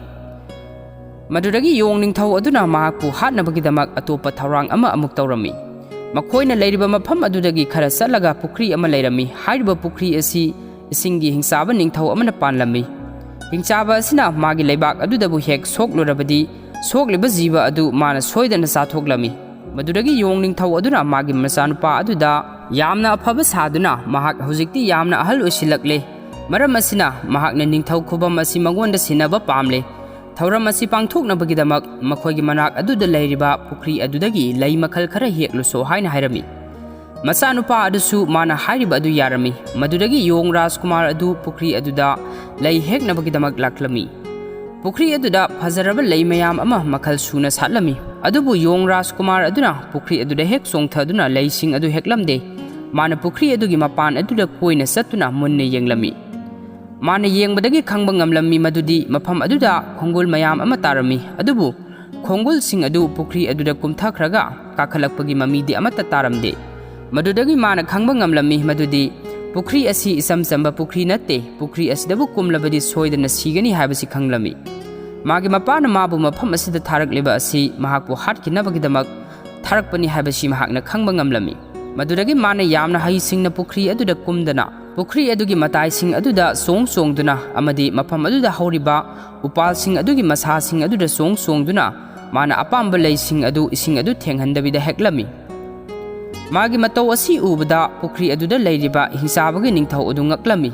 ꯃꯗꯨꯗꯒꯤ ꯌꯣꯡ ꯅꯤꯡꯊꯧ ꯑꯗꯨꯅ ꯃꯍꯥꯛꯄꯨ ꯍꯥꯠꯅꯕꯒꯤꯗꯃꯛ ꯑꯇꯣꯞꯄ ꯊꯧꯔꯥꯡ ꯑꯃ ꯑꯃꯨꯛ ꯇꯧꯔꯝꯃꯤ꯫ ꯃꯈꯣꯏꯅ ꯂꯩꯔꯤꯕ ꯃꯐꯝ ꯑꯗꯨꯗꯒꯤ ꯈꯔ ꯆꯠꯂꯒ ꯄꯨꯈ꯭ꯔꯤ ꯑꯃ ꯂꯩꯔꯝꯃꯤ꯫ ꯍꯥꯏꯔꯤꯕ ꯄꯨꯈ꯭ꯔꯤ ꯑꯁꯤ ꯏꯁꯤꯡꯒꯤ ꯍꯤꯡꯆꯥꯕ ꯅꯤꯡꯊꯧ ꯑꯃꯅ ꯄꯥꯟꯂꯝꯃꯤ꯫ ꯍꯤꯡꯆꯥꯕ ꯑꯁꯤꯅ ꯃꯥꯒꯤ ꯂꯩꯕꯥꯛ ꯑꯗꯨꯗꯕꯨ ꯍꯦꯛ ꯁꯣꯛꯂꯨꯔꯕꯗꯤ, ꯁꯣꯛꯂꯤꯕ ꯖꯤꯕ ꯑꯗꯨ ꯃꯥꯅ ꯁꯣꯏꯗꯅ ꯆꯥꯊꯣꯛꯂꯝꯃꯤ꯫ ꯃꯗꯨꯗꯒꯤ ꯌꯣꯡ ꯅꯤꯡꯊꯧ ꯑꯗꯨꯅ ꯃꯥꯒꯤ ꯃꯆꯥꯅꯨꯄꯥ ꯑꯗꯨꯗ ꯌꯥꯝꯅ ꯑꯐꯕ ꯁꯥꯗꯨꯅ, ꯃꯍꯥꯛ ꯍꯧꯖꯤꯛꯇꯤ ꯌꯥꯝꯅ ꯑꯍꯜ ꯑꯣꯏꯁꯤꯜꯂꯛꯂꯦ, ꯃꯔꯝ ꯑꯁꯤꯅ ꯃꯍꯥꯛꯅ ꯅꯤꯡꯊꯧ ꯈꯨꯕꯝ ꯑꯁꯤ ꯃꯉꯣꯟꯗ ꯁꯤꯟꯅꯕ ꯄꯥꯝꯂꯦ꯫ ꯊꯧꯔꯝ ꯑꯁꯤ ꯄꯥꯡꯊꯣꯛꯅꯕꯒꯤꯗꯃꯛ ꯃꯈꯣꯏꯒꯤ ꯃꯅꯥꯛ ꯑꯗꯨꯗ ꯂꯩꯔꯤꯕ ꯄꯨꯈ꯭ꯔꯤ ꯑꯗꯨꯗꯒꯤ ꯂꯩ ꯃꯈꯜ ꯈꯔ ꯍꯦꯛꯂꯨꯁꯣ ꯍꯥꯏꯅ ꯍꯥꯏꯔꯝꯃꯤ꯫ ꯃꯆꯥꯅꯨꯄꯥ ꯑꯗꯨꯁꯨ ꯃꯥꯅ ꯍꯥꯏꯔꯤꯕ ꯑꯗꯨ ꯌꯥꯔꯝꯃꯤ꯫ ꯃꯗꯨꯗꯒꯤ ꯌꯣꯡ ꯔꯥꯖꯀꯨꯃꯥꯔ ꯑꯗꯨ ꯄꯨꯈ꯭ꯔꯤ ꯑꯗꯨꯗ ꯂꯩ ꯍꯦꯛꯅꯕꯒꯤꯗꯃꯛ ꯂꯥꯛꯂꯝꯃꯤ꯫ ꯄꯨꯈ꯭ꯔꯤ ꯑꯗꯨꯗ ꯐꯖꯔꯕ ꯂꯩ ꯃꯌꯥꯝ ꯑꯃ ꯃꯈꯜ ꯁꯨꯅ ꯁꯥꯠꯂꯝꯃꯤ꯫ ꯑꯗꯨꯕꯨ ꯌꯣꯡ ꯔꯥꯖꯀꯨꯃꯥꯔ ꯑꯗꯨꯅ ꯄꯨꯈ꯭ꯔꯤ ꯑꯗꯨꯗ ꯍꯦꯛ ꯆꯣꯡꯊꯗꯨꯅ ꯂꯩꯁꯤꯡ ꯑꯗꯨ ꯍꯦꯛꯂꯝꯗꯦ꯫ ꯃꯥꯅ ꯄꯨꯈ꯭ꯔꯤ ꯑꯗꯨꯒꯤ ꯃꯄꯥꯟ ꯑꯗꯨꯗ ꯀꯣꯏꯅ ꯆꯠꯇꯨꯅ ꯃꯨꯟꯅ ꯌꯦꯡꯂꯝꯃꯤ꯫ ꯃꯥꯅ ꯌꯦꯡꯕꯗꯒꯤ ꯈꯪꯕ ꯉꯝꯂꯝꯃꯤ ꯃꯗꯨꯗꯤ ꯃꯐꯝ ꯑꯗꯨꯗ ꯈꯣꯡꯒꯨꯜ ꯃꯌꯥꯝ ꯑꯃ ꯇꯥꯔꯝꯃꯤ꯫ ꯑꯗꯨꯕꯨ ꯈꯣꯡꯒꯨꯜꯁꯤꯡ ꯑꯗꯨ ꯄꯨꯈ꯭ꯔꯤ ꯑꯗꯨꯗ ꯀꯨꯝꯊꯈ꯭ꯔꯒ ꯀꯥꯈꯠꯂꯛꯄꯒꯤ ꯃꯃꯤꯗꯤ ꯑꯃꯠꯇ ꯇꯥꯔꯝꯗꯦ꯫ ꯃꯗꯨꯗꯒꯤ ꯃꯥꯅ ꯈꯪꯕ ꯉꯝꯂꯝꯃꯤ ꯃꯗꯨꯗꯤ ꯄꯨꯈ꯭ꯔꯤ ꯑꯁꯤ ꯏꯆꯝ ꯆꯝꯕ ꯄꯨꯈ꯭ꯔꯤ ꯅꯠꯇꯦ, ꯄꯨꯈ꯭ꯔꯤ ꯑꯁꯤꯗꯕꯨ ꯀꯨꯝꯂꯕꯗꯤ ꯁꯣꯏꯗꯅ ꯁꯤꯒꯅꯤ ꯍꯥꯏꯕꯁꯤ ꯈꯪꯂꯝꯃꯤ꯫ ꯃꯥꯒꯤ ꯃꯄꯥꯅ ꯃꯥꯕꯨ ꯃꯐꯝ ꯑꯁꯤꯗ ꯊꯥꯔꯛꯂꯤꯕ ꯑꯁꯤ ꯃꯍꯥꯛꯄꯨ ꯍꯥꯠꯈꯤꯅꯕꯒꯤꯗꯃꯛ ꯊꯥꯔꯛꯄꯅꯤ ꯍꯥꯏꯕꯁꯤ ꯃꯍꯥꯛꯅ ꯈꯪꯕ ꯉꯝꯂꯝꯃꯤ꯫ ꯃꯗꯨꯗꯒꯤ ꯃꯥꯅ ꯌꯥꯝꯅ ꯍꯩꯁꯤꯡꯅ ꯄꯨꯈ꯭ꯔꯤ ꯑꯗꯨꯗ ꯀꯨꯝꯗꯅ, ꯄꯨꯈ꯭ꯔꯤ ꯑꯗꯨꯒꯤ ꯃꯇꯥꯏꯁꯤꯡ ꯑꯗꯨꯗ ꯆꯣꯡ ꯆꯣꯡꯗꯨꯅ ꯑꯃꯗꯤ ꯃꯐꯝ ꯑꯗꯨꯗ ꯍꯧꯔꯤꯕ ꯎꯄꯥꯜꯁꯤꯡ ꯑꯗꯨꯒꯤ ꯃꯁꯥꯁꯤꯡ ꯑꯗꯨꯗ ꯆꯣꯡ ꯆꯣꯡꯗꯨꯅ ꯃꯥꯅ ꯑꯄꯥꯝꯕ ꯂꯩꯁꯤꯡ ꯑꯗꯨ ꯏꯁꯤꯡ ꯑꯗꯨ ꯊꯦꯡꯍꯟꯗꯕꯤꯗ ꯍꯦꯛꯂꯝꯃꯤ꯫ ꯃꯥꯒꯤ ꯃꯇꯧ ꯑꯁꯤ ꯎꯕꯗ ꯄꯨꯈ꯭ꯔꯤ ꯑꯗꯨꯗ ꯂꯩꯔꯤꯕ ꯍꯤꯡꯆꯥꯕꯒꯤ ꯅꯤꯡꯊꯧ ꯑꯗꯨ ꯉꯛꯂꯝꯃꯤ꯫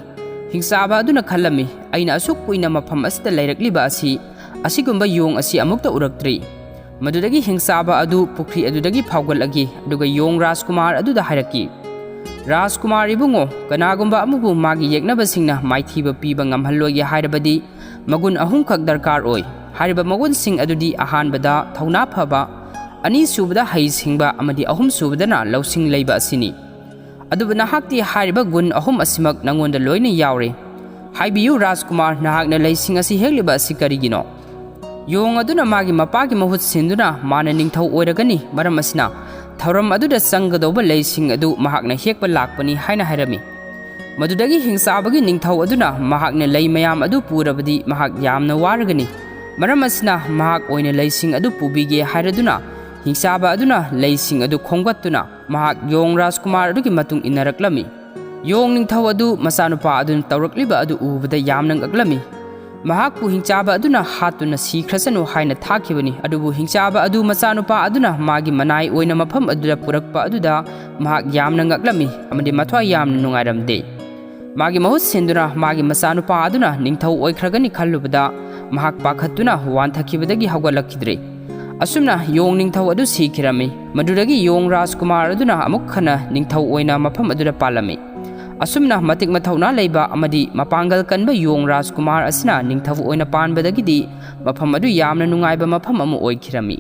ꯍꯤꯡꯆꯥꯕ ꯑꯗꯨꯅ ꯈꯜꯂꯝꯃꯤ, "ꯑꯩꯅ ꯑꯁꯨꯛ ꯀꯨꯏꯅ ꯃꯐꯝ ꯑꯁꯤꯗ ꯂꯩꯔꯛꯂꯤꯕ ꯑꯁꯤ, ꯑꯁꯤꯒꯨꯝꯕ ꯌꯣꯡ ꯑꯁꯤ ꯑꯃꯨꯛꯇ ꯎꯔꯛꯇ꯭ꯔꯤ꯫" ꯃꯗꯨꯗꯒꯤ ꯍꯤꯡꯆꯥꯕ ꯑꯗꯨ ꯄꯨꯈ꯭ꯔꯤ ꯑꯗꯨꯗꯒꯤ ꯐꯥꯎꯒꯠꯂꯛꯈꯤ, ꯑꯗꯨꯒ ꯌꯣꯡ ꯔꯥꯖꯀꯨꯃꯥꯔ ꯑꯗꯨꯗ ꯍꯥꯏꯔꯛꯈꯤ, "ꯔꯥꯖꯀꯨꯃꯥꯔ ꯏꯕꯨꯡꯉꯣ, ꯀꯅꯥꯒꯨꯝꯕ ꯑꯃꯕꯨ ꯃꯥꯒꯤ ꯌꯦꯛꯅꯕꯁꯤꯡꯅ ꯃꯥꯏꯊꯤꯕ ꯄꯤꯕ ꯉꯝꯍꯜꯂꯣꯏꯒꯦ ꯍꯥꯏꯔꯕꯗꯤ ꯃꯒꯨꯟ ꯑꯍꯨꯝꯈꯛ ꯗꯔꯀꯥꯔ ꯑꯣꯏ꯫ ꯍꯥꯏꯔꯤꯕ ꯃꯒꯨꯟꯁꯤꯡ ꯑꯗꯨꯗꯤ ꯑꯍꯥꯟꯕꯗ ꯊꯧꯅꯥ ꯐꯕ, ꯑꯅꯤꯁꯨꯕꯗ ꯍꯩꯁꯤꯡꯕ ꯑꯃꯗꯤ ꯑꯍꯨꯝꯁꯨꯕꯗꯅ ꯂꯧꯁꯤꯡ ꯂꯩꯕ ꯑꯁꯤꯅꯤ꯫ ꯑꯗꯨꯕꯨ ꯅꯍꯥꯛꯇꯤ ꯍꯥꯏꯔꯤꯕ ꯒꯨꯟ ꯑꯍꯨꯝ ꯑꯁꯤꯃꯛ ꯅꯉꯣꯟꯗ ꯂꯣꯏꯅ ꯌꯥꯎꯔꯦ꯫ ꯍꯥꯏꯕꯤꯌꯨ ꯔꯥꯖꯀꯨꯃꯥꯔ, ꯅꯍꯥꯛꯅ ꯂꯩꯁꯤꯡ ꯑꯁꯤ ꯍꯦꯛꯂꯤꯕ ꯑꯁꯤ ꯀꯔꯤꯒꯤꯅꯣ?" ꯌꯣꯡ ꯑꯗꯨꯅ ꯃꯥꯒꯤ ꯃꯄꯥꯒꯤ ꯃꯍꯨꯠ ꯁꯤꯟꯗꯨꯅ ꯃꯥꯅ ꯅꯤꯡꯊꯧ ꯑꯣꯏꯔꯒꯅꯤ, ꯃꯔꯝ ꯑꯁꯤꯅ ꯊꯧꯔꯝ ꯑꯗꯨꯗ ꯆꯪꯒꯗꯧꯕ ꯂꯩꯁꯤꯡ ꯑꯗꯨ ꯃꯍꯥꯛꯅ ꯍꯦꯛꯄ ꯂꯥꯛꯄꯅꯤ ꯍꯥꯏꯅ ꯍꯥꯏꯔꯝꯃꯤ꯫ ꯃꯗꯨꯗꯒꯤ ꯍꯤꯡꯆꯥꯕꯒꯤ ꯅꯤꯡꯊꯧ ꯑꯗꯨꯅ ꯃꯍꯥꯛꯅ ꯂꯩ ꯃꯌꯥꯝ ꯑꯗꯨ ꯄꯨꯔꯕꯗꯤ ꯃꯍꯥꯛ ꯌꯥꯝꯅ ꯋꯥꯔꯒꯅꯤ꯫ ꯃꯔꯝ ꯑꯁꯤꯅ ꯃꯍꯥꯛ ꯑꯣꯏꯅ ꯂꯩꯁꯤꯡ ꯑꯗꯨ ꯄꯨꯕꯤꯒꯦ ꯍꯥꯏꯔꯗꯨꯅ ꯍꯤꯡꯆꯥꯕ ꯑꯗꯨꯅ ꯂꯩꯁꯤꯡ ꯑꯗꯨ ꯈꯣꯝꯒꯠꯇꯨꯅ ꯃꯍꯥꯛ ꯌꯣꯡ ꯔꯥꯖꯀꯨꯃꯥꯔ ꯑꯗꯨꯒꯤ ꯃꯇꯨꯡ ꯏꯟꯅꯔꯛꯂꯝꯃꯤ꯫ ꯌꯣꯡ ꯅꯤꯡꯊꯧ ꯑꯗꯨ ꯃꯆꯥꯅꯨꯄꯥ ꯑꯗꯨꯅ ꯇꯧꯔꯛꯂꯤꯕ ꯑꯗꯨ ꯎꯕꯗ ꯌꯥꯝꯅ ꯉꯛꯂꯝꯃꯤ꯫ ꯃꯍꯥꯛꯄꯨ ꯍꯤꯡꯆꯥꯕ ꯑꯗꯨꯅ ꯍꯥꯠꯇꯨꯅ ꯁꯤꯈ꯭ꯔꯁꯅꯨ ꯍꯥꯏꯅ ꯊꯥꯈꯤꯕꯅꯤ, ꯑꯗꯨꯕꯨ ꯍꯤꯡꯆꯥꯕ ꯑꯗꯨ ꯃꯆꯥꯅꯨꯄꯥ ꯑꯗꯨꯅ ꯃꯥꯒꯤ ꯃꯅꯥꯏ ꯑꯣꯏꯅ ꯃꯐꯝ ꯑꯗꯨꯗ ꯄꯨꯔꯛꯄ ꯑꯗꯨꯗ ꯃꯍꯥꯛ ꯌꯥꯝꯅ ꯉꯛꯂꯝꯃꯤ ꯑꯃꯗꯤ ꯃꯊ꯭ꯋꯥꯏ ꯌꯥꯝꯅ ꯅꯨꯡꯉꯥꯏꯔꯝꯗꯦ꯫ ꯃꯥꯒꯤ ꯃꯍꯨꯠ ꯁꯤꯟꯗꯨꯅ ꯃꯥꯒꯤ ꯃꯆꯥꯅꯨꯄꯥ ꯑꯗꯨꯅ ꯅꯤꯡꯊꯧ ꯑꯣꯏꯈ꯭ꯔꯒꯅꯤ ꯈꯜꯂꯨꯕꯗ ꯃꯍꯥꯛ ꯄꯥꯈꯠꯇꯨꯅ ꯋꯥꯟꯊꯈꯤꯕꯗꯒꯤ ꯍꯧꯒꯠꯂꯛꯈꯤꯗ꯭ꯔꯦ꯫ ꯑꯁꯨꯝꯅ ꯌꯣꯡ ꯅꯤꯡꯊꯧ ꯑꯗꯨ ꯁꯤꯈꯤꯔꯝꯃꯤ꯫ ꯃꯗꯨꯗꯒꯤ ꯌꯣꯡ ꯔꯥꯖꯀꯨꯃꯥꯔ ꯑꯗꯨꯅ ꯑꯃꯨꯛ ꯍꯟꯅ ꯅꯤꯡꯊꯧ ꯑꯣꯏꯅ ꯃꯐꯝ ꯑꯗꯨꯗ ꯄꯥꯜꯂꯝꯃꯤ꯫ ꯑꯁꯨꯝꯅ ꯃꯇꯤꯛ ꯃꯊꯧꯅꯥ ꯂꯩꯕ ꯑꯃꯗꯤ ꯃꯄꯥꯡꯒꯜ ꯀꯟꯕ ꯌꯣꯡ ꯔꯥꯖꯀꯨꯃꯥꯔ ꯑꯁꯤꯅ ꯅꯤꯡꯊꯧ ꯑꯣꯏꯅ ꯄꯥꯟꯕꯗꯒꯤꯗꯤ ꯃꯐꯝ ꯑꯗꯨ ꯌꯥꯝꯅ ꯅꯨꯡꯉꯥꯏꯕ ꯃꯐꯝ ꯑꯃ ꯑꯣꯏꯈꯤꯔꯝꯃꯤ꯫